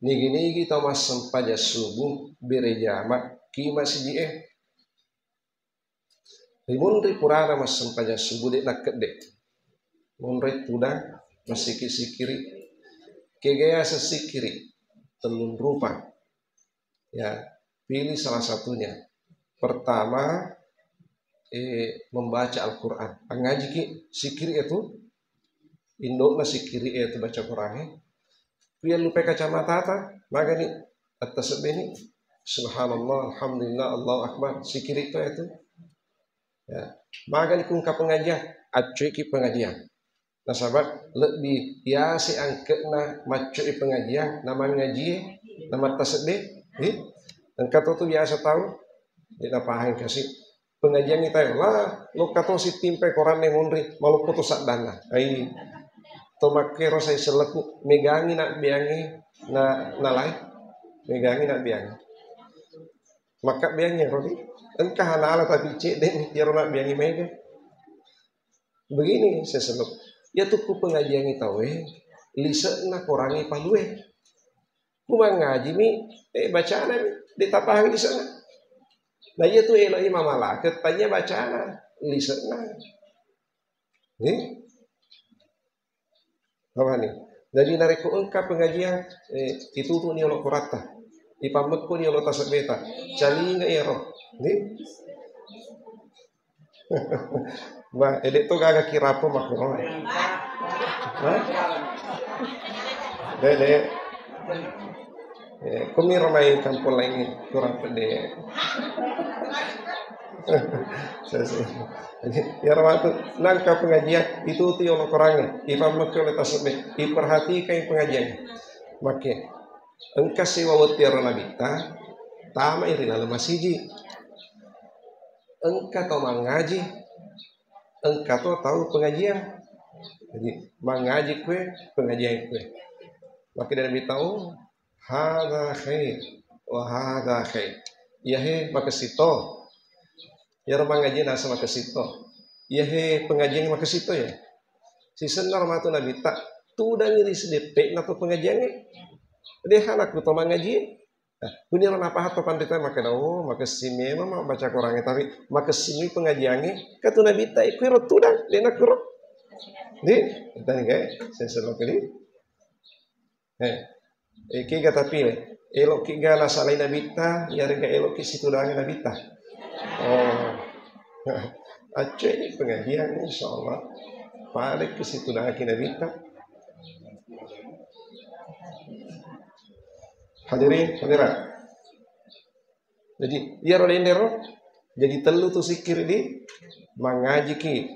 Nigi-nigi tau massempajang subuh berejama ki masiji'e. Rimunri purana massempajang subuh de' nakkedde. Monri tudang massiki-sikiri. Kega yaseng sikiri? Tellung rupa. Ya, pilih salah satunya. Pertama, eh, membaca Al-Quran. Angajiki sikiri itu, indokna sikiri itu baca Quran. Kuya lupai kacamata ta, magani atas beni. Subhanallah, alhamdulillah, Allahu Akbar. Sikiri itu itu. Ya. Magani kungka pengajian, accuiki pengajian. Nasaba lebbi yase angke'na maccoi pengajian, namangajie, namattasedde. Hi? Engka to tu biasa tau, de' napahang kasi. Pengajian kita lah, lokka to sittimpe koranne monri, maloppo to saddanna. Ai, to makkero sai selleku, megangi nabbeangi na, nalai, megangi nabbeangi. Makkabbeangi rodi, engka hanala tapi cedde ni, yaro nabbeangi mega. Begini, saya sebut. Ya tukku pengajian tauwe, lisekna korangi palue. Ku mangajimi, eh, bacana mi, de' tapahang lisekna. Nah, iya tu elo imam malake, tanya bacana, lisekna. Nih. Apa nih? Jadi narekko engka pengajian, eh, itutu ni olo koratta. Ipammekko ni olo tasebbeta. Calinga ero. Nih. Bah, edek to gaga kirapo makro. Hah? Dede. Eh, kumi romai kampung lain kurang pede. Saya sih. Jadi, ya, waktu nangka pengajian, itu tu yang kurangnya. Ipammekko le tasebbe. Iperhatikan pengajian. Make. Engka siwa wetti ero nabitta, tama iri laleng masiji. Engka tau mangaji, engka to tau pengajian. Jadi, mangaji kue, pengajian kue. Makkeda Nabi tau, "Hadza khair, wa hadza khair." Iyahe makessito. Iyaro mangaji nasa makessito. Iyahe pengajian makessito ya. Sisenna matu Nabitta, tudangi ri sideppe'na to pengajiangnge. Deha nakku to mangaji. Nah, kuniro napaha to pandita makkeda, "Oh, makessing memang mabbaca Qurangnge, tapi makessing pengajiangnge." Katu Nabitta, "Ikuiro tudang, de nakkuro." Di, tadi kae, saya selalu kali. Eh, eh, kega tapi, eh, elokki ga nasalai Nabitta, yarega elokki situdangi Nabitta. Oh. Accoe ni pengajian, insya Allah. Pada ke situdangi Nabitta. Hadirin, hadirat. Jadi, iyaro dendero, jadi tellu tu sikkiri di, mangajiki,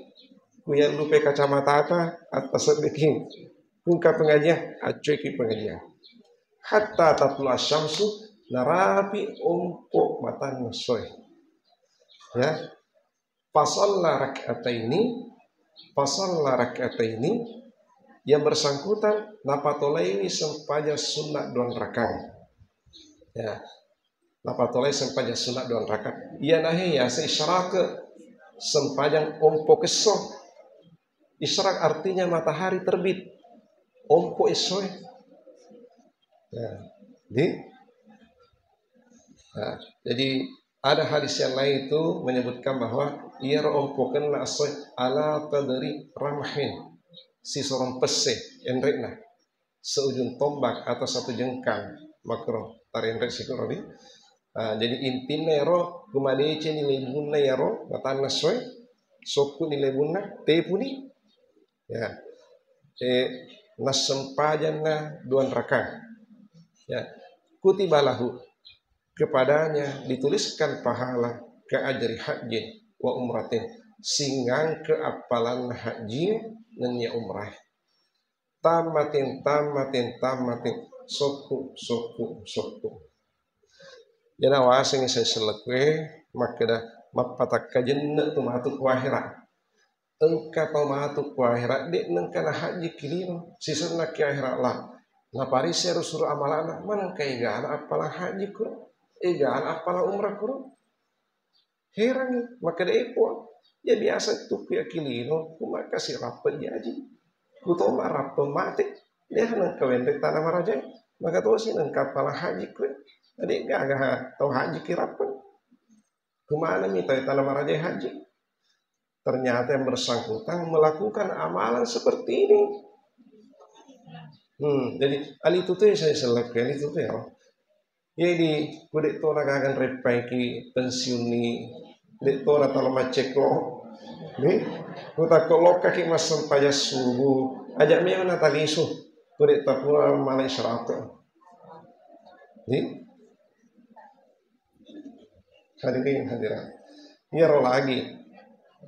kuyallupe kacamatata, attaseddiki, kungka pengajian, accoiki pengajian. Hatta tatlu asyamsu, narapi ompo matanna soe. Ya, Fasalla rak'ataini, fasalla rak'ataini, yang bersangkutan napatolaiwi sempajang sunna dua rakang. Ya, napatolai sempajang sunna dua rakang. Iyanahe yase isyraq, sempajang ompo kesso. Isyraq artinya matahari terbit. Ompo essoe. Ya, di, nah, jadi ada hadis yang lain itu menyebutkan bahwa iyaro ompokenna essoe ala qadri ramhin, sisorong pesse enrekna, seujung tombak atau satu jengkal makro tarenrek sikoroni. Nah, jadi intinna ero kumadeceni lebunna ero matanna essoe, sokku ni lebunna, tepuni. Ya. Eh, nassempajanna dua rakang. Ya. Kutiba lahu, kepadanya dituliskan pahala ke ajri hajjin wa umratin, singangke appalanna hajji nennia umrah. Tammatin, tammatin, tammatin, sokku, sokku, sokku. Jana wasengi sai sellekkue makkeda mappatakka jenne tu matu ku ahera. Engka tau matu ku ahera, de nengka na hajji ki lino, sisenna ki ahera la. Naparisse ro suro amalana, manengka egana appalang hajji kuro, egana appalang umrah kuro. Herangi, makkeda e Puang, ya biasa tukku ya ki lino, ku makkasi rappe jaji. Ku toma rappe mate, de nengka wenre tana marajae. Maka tosi nengka pala haji kue. Jadi gaga tau haji kirappeng. Kemana mi tau tala maraja haji? Ternyata yang bersangkutan melakukan amalan seperti ini. Hmm, jadi ali itu tuh saya selek, ali itu tuh ya. Jadi, ku de' to na gaga nreppaiki pensiunni, de' to na tala maccekko. Ni, ku takko lokkaki massempajang subuh, aja' memang na talisu. Ku de' tapura malai serato. Ni? Hadirin hadirat. Iyaro lagi.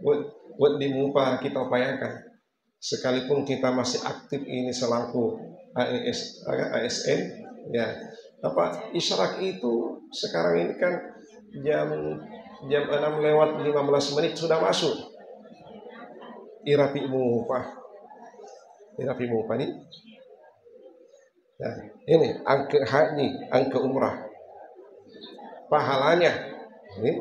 Wed-, wedding mupa kita upayakan. Sekalipun kita masih aktif ini selaku A S, A S N, ya. Apa, isyrak itu sekarang ini kan jam, jam enam lewat lima belas menit sudah masuk. Irapi mupa. Irapi mupa ni. Nah, ini angke haji, angke umrah. Pahalanya. Ini.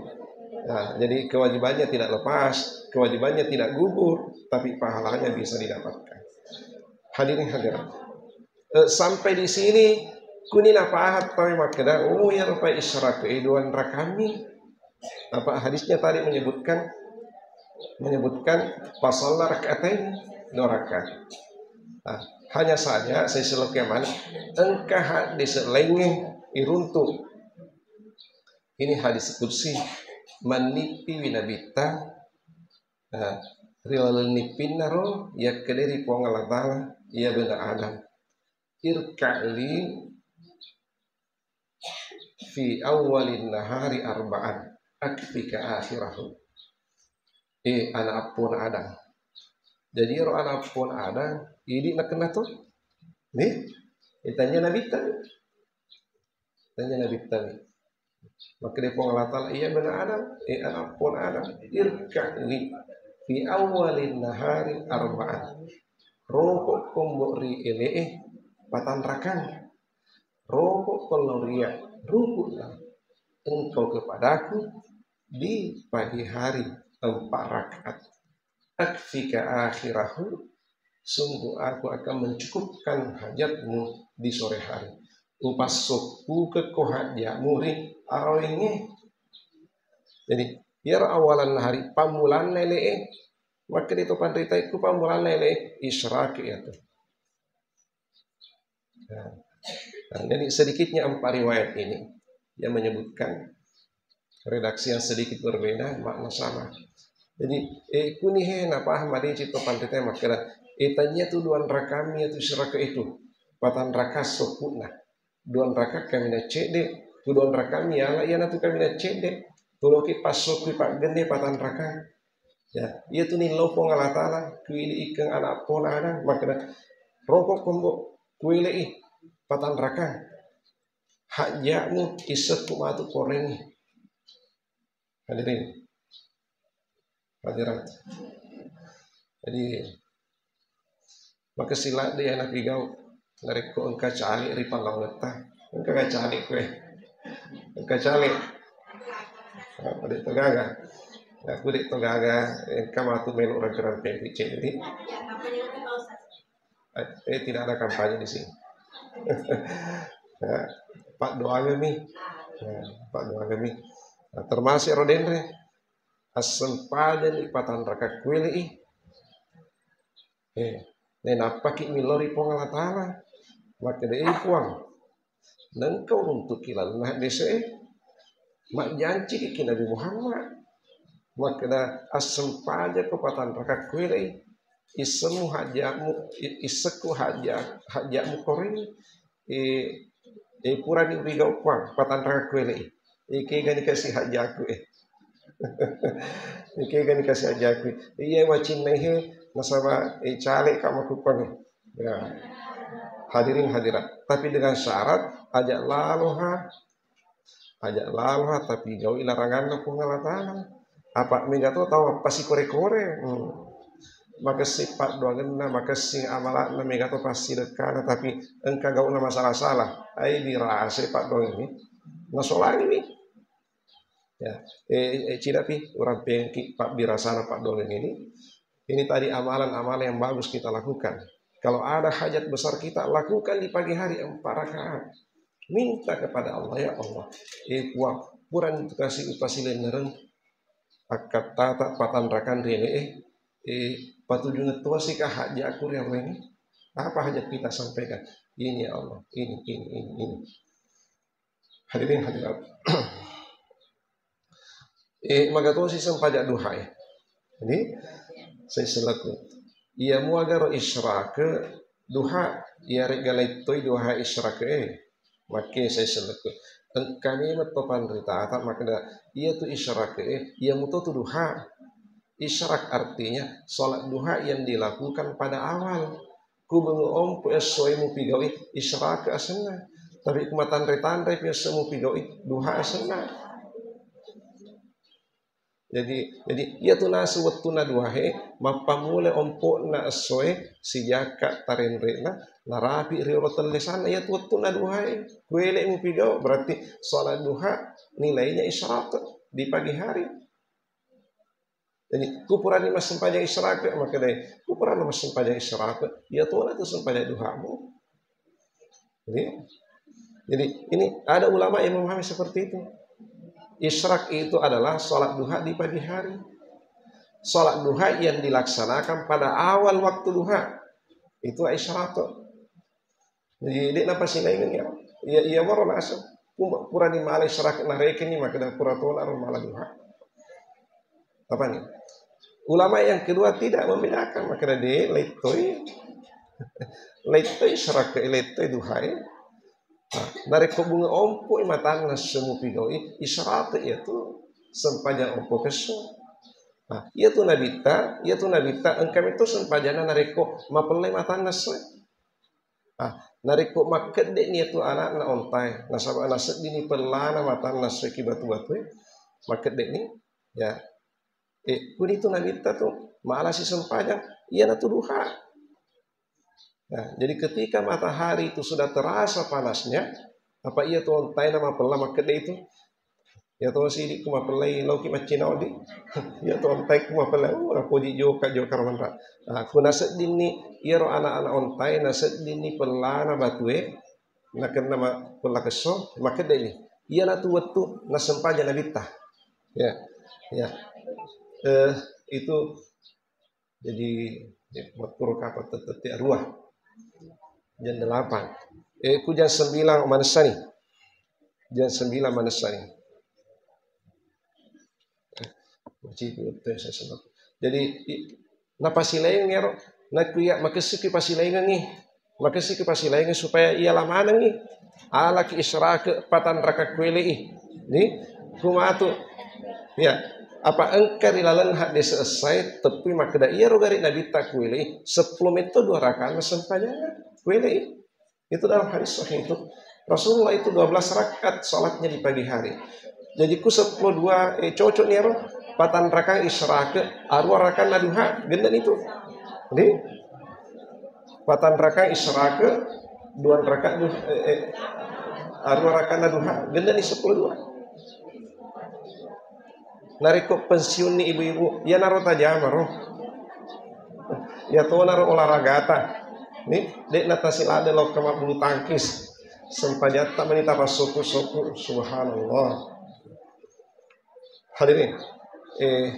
Nah, jadi kewajibannya tidak lepas, kewajibannya tidak gugur, tapi pahalanya bisa didapatkan. Hadirin hadirat. Eh, sampai di sini, kuni napahat tawi makkeda, oh ya rupa isyrak, eh, dua rakami. Apa hadisnya tadi menyebutkan, menyebutkan fasalla rakaatain, dua rakaat. Nah, hanya saja saya selesaikan mana, engka hadis lainnya iruntu. Ini hadis qudsi, mannipi winabitta, nah, ri laleng nippinna ro, yakkeda ri Puang Allah Ta'ala, ya bena Adam, irka'li fi awwalin nahari arba'an, akfika akhirahu. Eh, anak appona Adam. Jadi, ero anak appona Adam, idi nakenna to? Nih, ditanya Nabi Ibrahim. Tanya Nabi Ibrahim. Makkeda Puang Allah Ta'ala, iya bena Adam, eh, anak appona Adam, irka'li fi awwalin nahari arba'an. Roko kombo ri ele'e patanrakang. Roko ko lao ria ruku'na, engkau kepadaku di pagi hari empat rakaat. Akfika akhirahu, sungguh aku akan mencukupkan hajatmu di sore hari. Upassokku ke ko hajatmu ri arawengnge. Jadi, iyaro awalanna hari, pammulanna ele'e, makkeda to panritaikku pammulanna ele'e, isyrak iyatu. Nah, nah, jadi sedikitnya empat riwayat ini yang menyebutkan redaksi yang sedikit berbeda, makna sama. Jadi, eh, kuni he, napaham madeceng to panrita makkeda, eh, tania tu dua rakami iyatu isyrak itu, patanrakang sokku'na. Dua rakami na cedde, tu dua rakami ala iyanatu kami na cedde. Tuloki passokku paggenne patanrakang. Ya, iyatu nillau Puang Allah Ta'ala, kuili ikeng anak pona Adam, makkeda, roko kombo, kuilei, patanrakang. Hajatmu, isekku matu korengi. Hadirin. Hadirat. Jadi, makessing ladde iya napigau. Narekko engka cale ri pallawangetta. Engka ga cale koe? Engka cale. Apa de' to gaga? Aku de' to gaga, engka matu melo rampe-rampe ri cedde. Eh, eh, tidak ada kampanye di sini. Ya, paddoangeng mi. Ya, paddoangeng mi. Nah, termasuk ro denre. Assempajani patanrakang kuelei. Eh, nainappaki millau ri Puang Allah Ta'ala. Makkeda, eh, Puang, nengka uruntuki lalenna haddese'e. Majjanciki ki Nabi Muhammad. Makkeda, assempajako patanrakang kuelei. Issemmu hajjamu, i-, issekku hajja-, hajjamu korengi. Eh, eh, purani urigau Puang, patanrakang kuelei. Eh, kegani kasi hajjaku, eh. Eh, kegani kasi hajjaku. Iya wacinna he, nasaba, eh, cale ka makkukkuangnge. Ya. Hadirin hadirat. Tapi dengan syarat, aja laloha, aja laloha, tapi gaui laranganna Puang Allah Ta'ala. Apa mega to tau passikore-kore. Hmm. Makessing paddoangenna, makessing amala'na, mega to passidekkana, tapi engka gauna masalah-salah. Ai dirasai paddoangengnge. Nasolangiwi. Ya, eh, eh, cidapi, urampengki pabbirasana paddoangeng ini. Ini tadi amalan-amalan yang bagus kita lakukan. Kalau ada hajat besar kita, lakukan di pagi hari empat rakaat. Minta kepada Allah, "Ya Allah, eh, Puang, purani tu kasi upasilennereng akkattata patanrakang riele, eh, eh, patujungeng toasika hajatku ri Allah ini? Apa hajat kita sampaikan? Ini ya Allah, ini, ini, ini, ini." Hadirin hadirat. Eh, magatosi sempajang duha, eh. Jadi, saya selaku. Iya muagaro isyrake duha, iya regga lettoi duha isyrake, eh. Makke saya selaku. Engkami metto panritata makkeda, iya tu isyrake, eh, iya muto tu duha. Isyrak artinya sholat duha yang dilakukan pada awal. Ku bunge ompo essoe mupigaui, isyrake asenna. Tapi ku matanre-tanre pi esso mupigaui, duha asenna. Jadi, jadi iya tu nasu wettunna duhae, mappammula ompo'na essoe, sijakka tarenre'na, narapi riolo tellesanna, iya tu wettunna duhae. Kuele mupigau, berarti sholat duha nilainya isyraq di pagi hari. Jadi, ku purani massempajang isyraq, makkedai, ku purani massempajang isyraq, iya tona tu sempajang duhamu. Jadi, jadi ini ada ulama yang memahami seperti itu. Isyraq itu adalah sholat duha di pagi hari. Sholat duha yang dilaksanakan pada awal waktu duha. Itulah isyraq. Jadi, de' napasilaingengngi, ya. Iya, iya, maro naseng. Pura, purani mala isyraq narekeni, makkeda pura tona ro mala duha. Apa nih? Ulama yang kedua tidak membedakan, makkeda de', lettoi. Lettoi isyraq, lettoi duhae. Nah, narekko bunge ompo matanna esso mupigaui, isyraq iya tu sempajang ompo kesso. Nah, iya tu nabitta, iya tu nabitta, engka metto sempajanna narekko mapellai matanna esso. Ah, narekko makkedde'ni iyatu ana'na ontae, nasaba naseddini pellana matanna esso ki batu-batue, makkedde'ni, ya, eh, kunitu nabitta tu, malasi sempajang, iyanatu duha. Nah, jadi ketika matahari itu sudah terasa panasnya, apa iya tu ontae na mapella makkedde itu, iya to sidi ku mapellai loki maccinau di. Iya to ontae ku mapellai, oh, napoji joka, joka romanra. Nah, ku naseddinni iyaro anak-anak ontae naseddinni pellana batue, nakenna ma-, pella kesso, makkedde ni. Iyanatu wettu nasempaja nabitta. Ya. Ya. Eh, itu Jadi, ya, makkuro kapang tette arua. Jam delapan. Eh, ku jam sembilan manessani. Jam sembilan manessani. Eh, wajib itu saya sebut. Jadi, i-, napasilaing ero, nakku ya makessiki pasilaingengi. Makessiki pasilaingengi supaya iya lamanengi. Alaki isyraq patanraka kuelei. Ni, kumatu. Ya, apa engka ri laleng hadis essai teppui makkeda iyaro gari nabitta kuelei seppulo metto dua rakaat sempajang kuelei. Itu dalam hadis sahih itu. Rasulullah itu dua belas rakaat salatnya di pagi hari. Jadi ku seppulo dua, eh, cocok ni ero, patanraka isyraq, arua rakaat duha, genden itu. Jadi, patanraka isyraq, dua rakaat duha, eh, eh, arua rakaat duha, genden ni seppulo dua. Narekko pensiunni ibu-ibu, iyanaro tajamaro. Iya tonaro olahragata. Ni, de' natasiladde lokka mabbulu tangkis. Sempajatta meni tapassukku-sukku. Subhanallah. Hadirin, eh,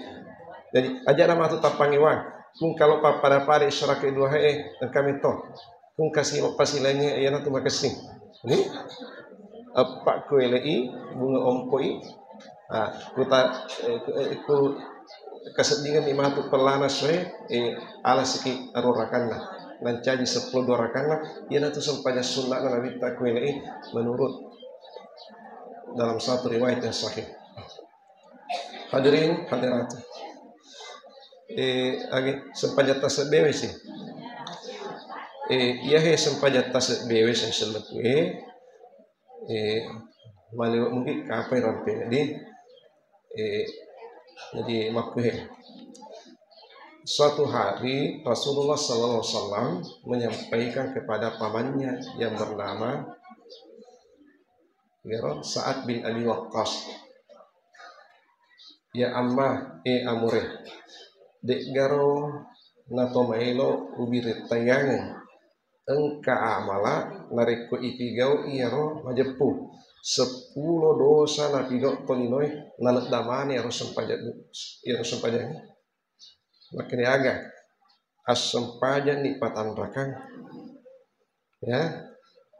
jadi aja' namatu tappangewang. Pung kalau pappada-pada isyraq duha, eh, engka metto. Pung kasi pasilaingnge iyanatu makessing. Ni, eppa kuelei, bunga ompoi. Ah, kuta, eh, ku, eh, ku kaseddingenni matu pellana soe, eh, alasiki arua rakanna. Nancaji seppulo dua rakanna, iyanatu sempajang sunna'na nabitta kuelei menurut dalam satu riwayat yang sahih. Hadirin hadirat. Eh, agi sempajang tasebbewe si. Eh, iyahe sempajang tasebbewe si selleku, eh, eh, malewa mungkin kapai rampe. Jadi, eh, jadi makkuhe. Suatu hari Rasulullah sallallahu alaihi wasallam menyampaikan kepada pamannya yang bernama Garo Sa'ad bin Abi Waqqas. Ya amma, eh amure, de'garo natomaelo ubirettayangeng engka amala narekko ipigau iyaro majeppu. Seppulo dosa napigau tolinoe, naledda mani iyaro sempajang, iyaro sempajangnge. Makkeda aga, assempajanni patanrakang. Ya,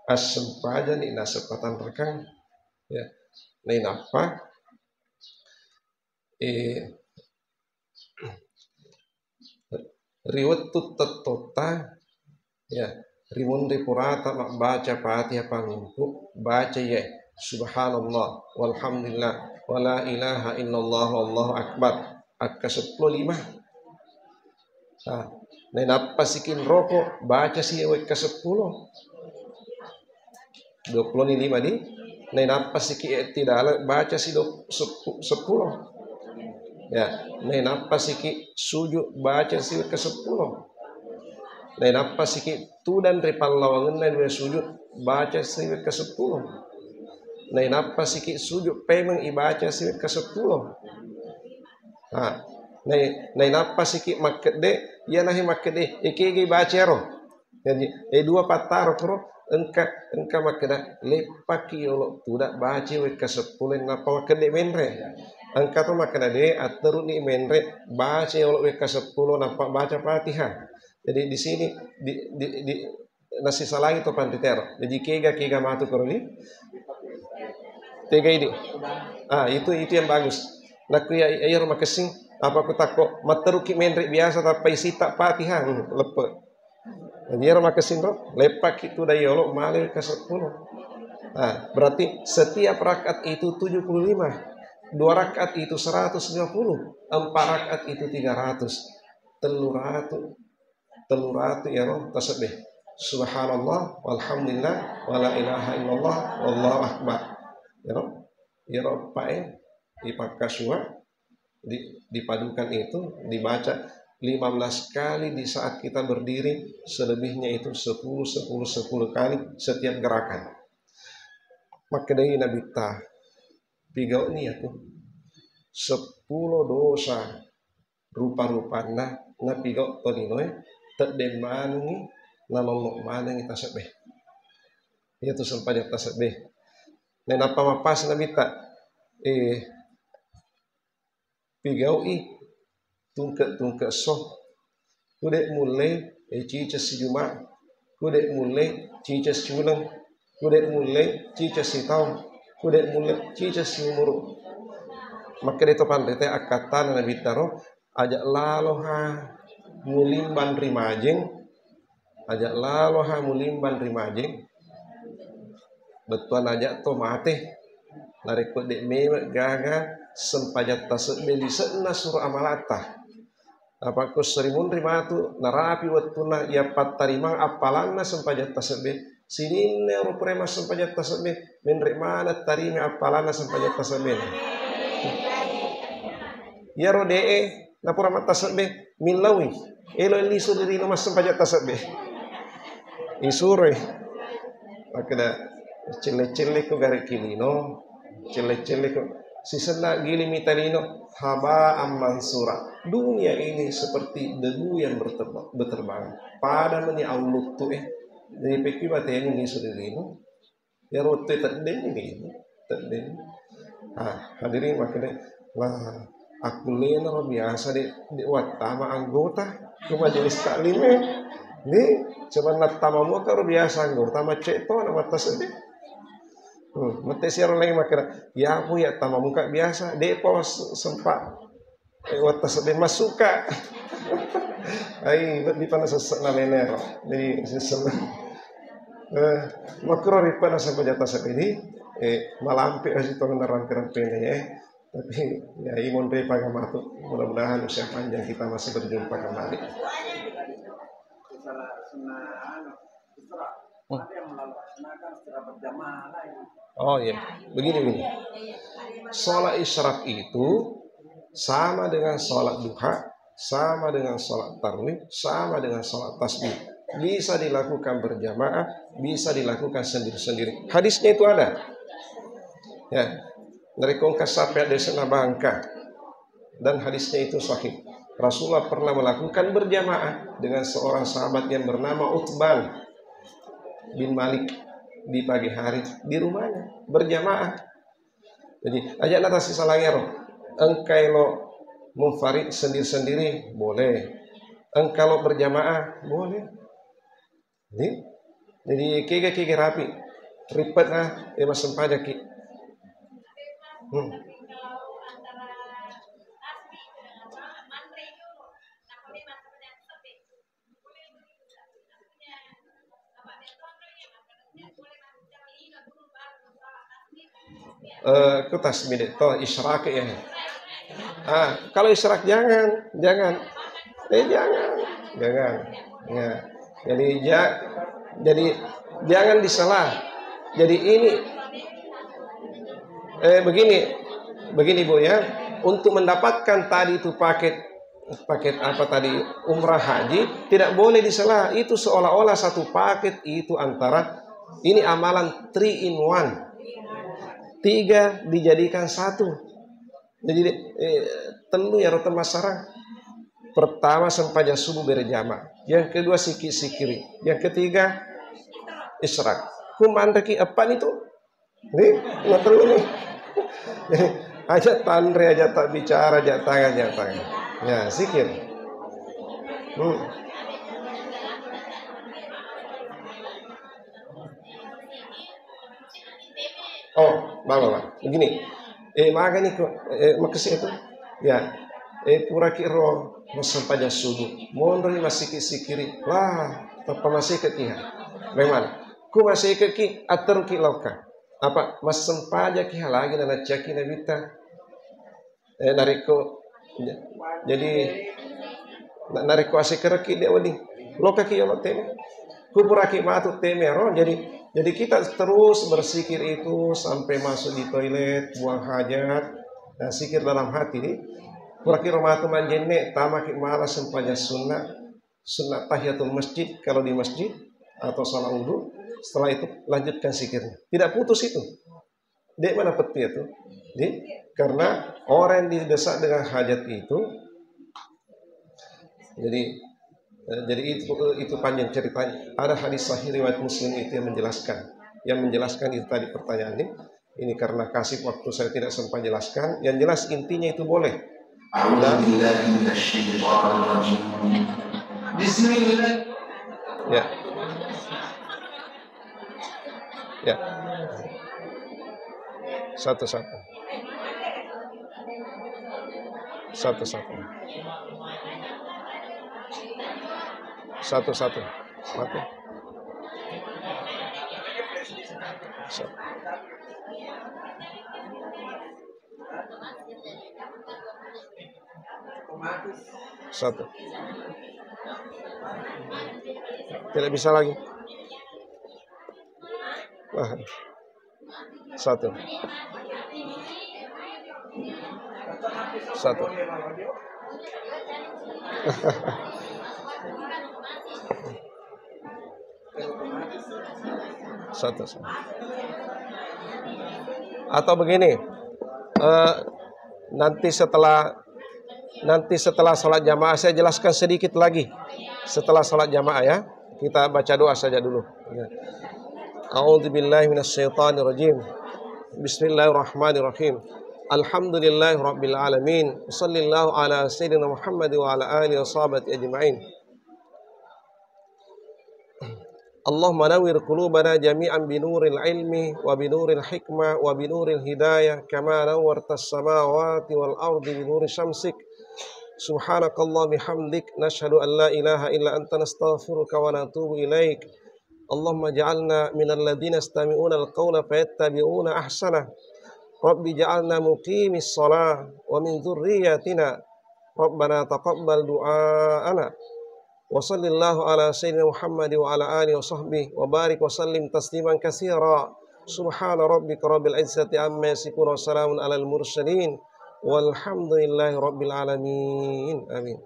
assempajanni naseng patanrakang. Ya, nainappa, eh, ri wettu tettotta, ya, ri munri purata mabbaca Fatihah pangumpu, baca iye, subhanallah, walhamdulillah, wala ilaha illallah, wallahu akbar, akka seppulo lima. Nah, nainappa siki roko, baca si wekka seppulo. Dua puluh ni lima di. Nainappa siki iktidala, baca si do-, seppu-, seppulo. Ya, nainappa siki sujud, baca si wekka seppulo. Nainappa siki tudang ri pallawangenna dua sujud, baca si wekka seppulo. Nainappa siki sujud pemeng, ibaca si wekka seppulo. Ha, nai-, nainappa siki makkedde, iya nahe makkedde, ekege baca ro. Jadi, e dua pattaro kuro, engka, engka makkeda, leppaki yolo tuda baca wekka seppulo, nappa makkedde menre. Engka to makkeda, de, atteruni menre, baca yolo wekka seppulo, nappa baca Fatihah. Jadi, di sini, di, di, di, nasisalangi to panritero. Jadi, kega, kega matu kuro ni? Tega ini? Ah, itu, itu yang bagus. Nakku ya, iya ro makessing, apa ku takko, matteruki menre biasa, tappa isita Fatihah, hmm, leppe. Jadi, iyaro makessing ro, leppaki tudang yolo male wekka seppulo. Nah, berarti setiap rakaat itu tujuh puluh lima, dua rakaat itu seratus lima puluh, empat rakaat itu tiga ratus, tellu ratu, tellu ratu iyaro tasebbe. Subhanallah, walhamdulillah, wala ilaha illallah, wallahu akbar. Iyaro, iyaro pae dipakkasua, di-, dipadukan itu, dibaca lima belas kali di saat kita berdiri, selebihnya itu sepuluh, sepuluh, sepuluh kali setiap gerakan. Makkedai Nabitta, pigauni aku seppulo dosa rupa-rupanna napigau tolinoe, teddeng manengi, nalollo manengi tasebbe. Iyatu sempajang tasebbe. Nainappa mappas Nabitta, eh, pigau'i tungke-tungke esso. Kude mulle, eh, ciceng sijuma, kude mulle ciceng siuleng, kude mulle ciceng sitaung, kude mulle ciceng siumuru. Makkeda to panrita akkattana Nabitta ro, aja laloha mulimbang ri majeng, aja laloha mulimbang ri majeng, bettuanna aja to mate. Narekko de' mewe gaga sempajang tasebbe lise'na suro amalatta. Napakko serimunri matu narapi wettunna iya pattarimang appalanna sempajang tasebbe, sininna ro pura massempajang tasebbe, menre maneng tarima appalanna sempajang tasebbe. Iyaro de'e napura mattasebbe, millaui. Elo lisu ri lino massempajang tasebbe. Isuroi. Makkeda, celle-celle ko gare ki lino, celle-celle ko. Sisenna giling mita lino, haba'an mansura. Dunia ini seperti debu yang berterba-, berterbangan. Pada meni auluttu e. Jadi pekki batemu lisu ri lino. Iyaro wettu teddeng ni, teddeng. Ah, hadirin makkeda, lah, akkullena ro biasa de', de' wattama anggota ke majelis taklim e. Ni, coba nattama mua ka ro biasa anggota, macet to na mattasebbe. Hmm, mette siaro lain makkeda, ya aku ya tama muka biasa, de' pa s-, sempat. Eh, wattasebbe massuka. Ai, lebbi pana sesse'na lenero. Jadi, sesse'na. Eh, makkuro rippana sempajang tasebbe ni, eh, malampe aja tong narampe-rampena ya. Tapi, ya, imonre paga matu. Mudah-mudahan usia panjang kita masih berjumpa kembali. Hmm. Oh iya, begini, begini. Sholat isyraq itu sama dengan sholat duha, sama dengan sholat tarawih, sama dengan sholat tasbih. Bisa dilakukan berjamaah, bisa dilakukan sendiri-sendiri. Hadisnya itu ada. Ya. Narekko engka sapi ada sana bangka. Dan hadisnya itu sahih. Rasulullah pernah melakukan berjamaah dengan seorang sahabat yang bernama Utban. bin Malik di pagi hari di rumahnya berjamaah. Jadi, aja' na tasisalangero. Engka elo munfarid sendiri-sendiri, boleh. Engka lo berjamaah, boleh. Jadi, jadi kega-kega rapi. Ripet na, eh, massempajaki. Hmm. Eh, ku tasbih de' to, isyrak ya. Ah, kalau isyrak jangan, jangan. Eh, jangan, jangan. Ya. Jadi ja-, jadi jangan disela. Jadi ini, eh, begini, begini Bu ya, untuk mendapatkan tadi itu paket paket apa tadi, umrah haji, tidak boleh disela. Itu seolah-olah satu paket itu antara ini amalan three in one. Tiga dijadikan satu. Jadi, eh, tellu ya rota masara. Pertama sempajang subuh berjamaah. Yang kedua sikir-sikiri. Yang ketiga isyrak. Ku manreki eppa ni tu. Ni, matellu ni. Aja' tanre, aja' tak bicara, aja' tangan, aja' tangan. Ya, sikir. Hmm. Oh, bawa, bawa. Begini. Eh, magani ko, eh, makasih itu. Ya. Eh, puraki ro massempajang subuh. Monro ni masiki-sikiri. Wah, tappa masih ke kiha. Memang. Ku masih ke ki, atur ki lauka. Apa massempajaki halagi na naccaki Nabitta. Eh, narekko, jadi, na-, narekko asekereki de' wedding. Lokaki yolo teme. Kupuraki matu teme ro. Jadi, jadi kita terus bersikir itu sampai masuk di toilet, buang hajat, dan sikir dalam hati ni. Puraki ro matu manjenne, tamaki mala sempajang sunnah. Sunnah tahiyatul masjid kalau di masjid atau salat wudhu, setelah itu lanjutkan zikirnya. Tidak putus itu. Dek mana peti itu. Jadi, karena orang yang didesak dengan hajat itu, jadi, eh, jadi itu, itu panjang ceritanya. Ada hadis sahih riwayat Muslim itu yang menjelaskan. Yang menjelaskan itu tadi pertanyaan ini. Ini karena kasih waktu saya tidak sempat jelaskan. Yang jelas intinya itu boleh. أعوذ بالله من الشيطان الرجيم. بسم الله. Ya. Ya. Satu-satu. Satu-satu. Satu-satu. Mati. Satu. Satu. Tidak bisa lagi. Wah. Satu. Satu. Satu, satu. Atau begini, eh, nanti setelah, nanti setelah sholat jamaah saya jelaskan sedikit lagi. Setelah sholat jamaah ya, kita baca doa saja dulu. Ya. A'udzubillahi minasyaitonirrajim. Bismillahirrahmanirrahim. Alhamdulillahirabbil alamin. Wassallallahu ala sayyidina Muhammad wa ala alihi wa sahbihi ajma'in. اللهم نور قلوبنا جميعا بنور العلم وبنور الحكمة وبنور الهداية كما نورت السماوات والأرض بنور شمسك. سبحانك اللهم بحمدك، نشهد أن لا إله إلا أنت، نستغفرك ونتوب إليك. اللهم اجعلنا من الذين يستمعون القول فيتبعون أحسنه. رب اجعلنا مقيمي الصلاة ومن ذريتنا. ربنا تقبل دعاءنا. وصل الله على سيدنا محمد وعلى آله وصحبه وبارك وسلم تسليما كثيرا. سبحان ربك رب العزة عما يصفون وسلام على المرسلين والحمد لله رب العالمين. آمين.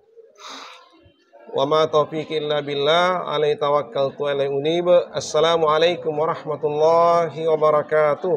وما توفيقي إلا بالله، عليه توكلت وإليه أنيب. السلام عليكم ورحمة الله وبركاته.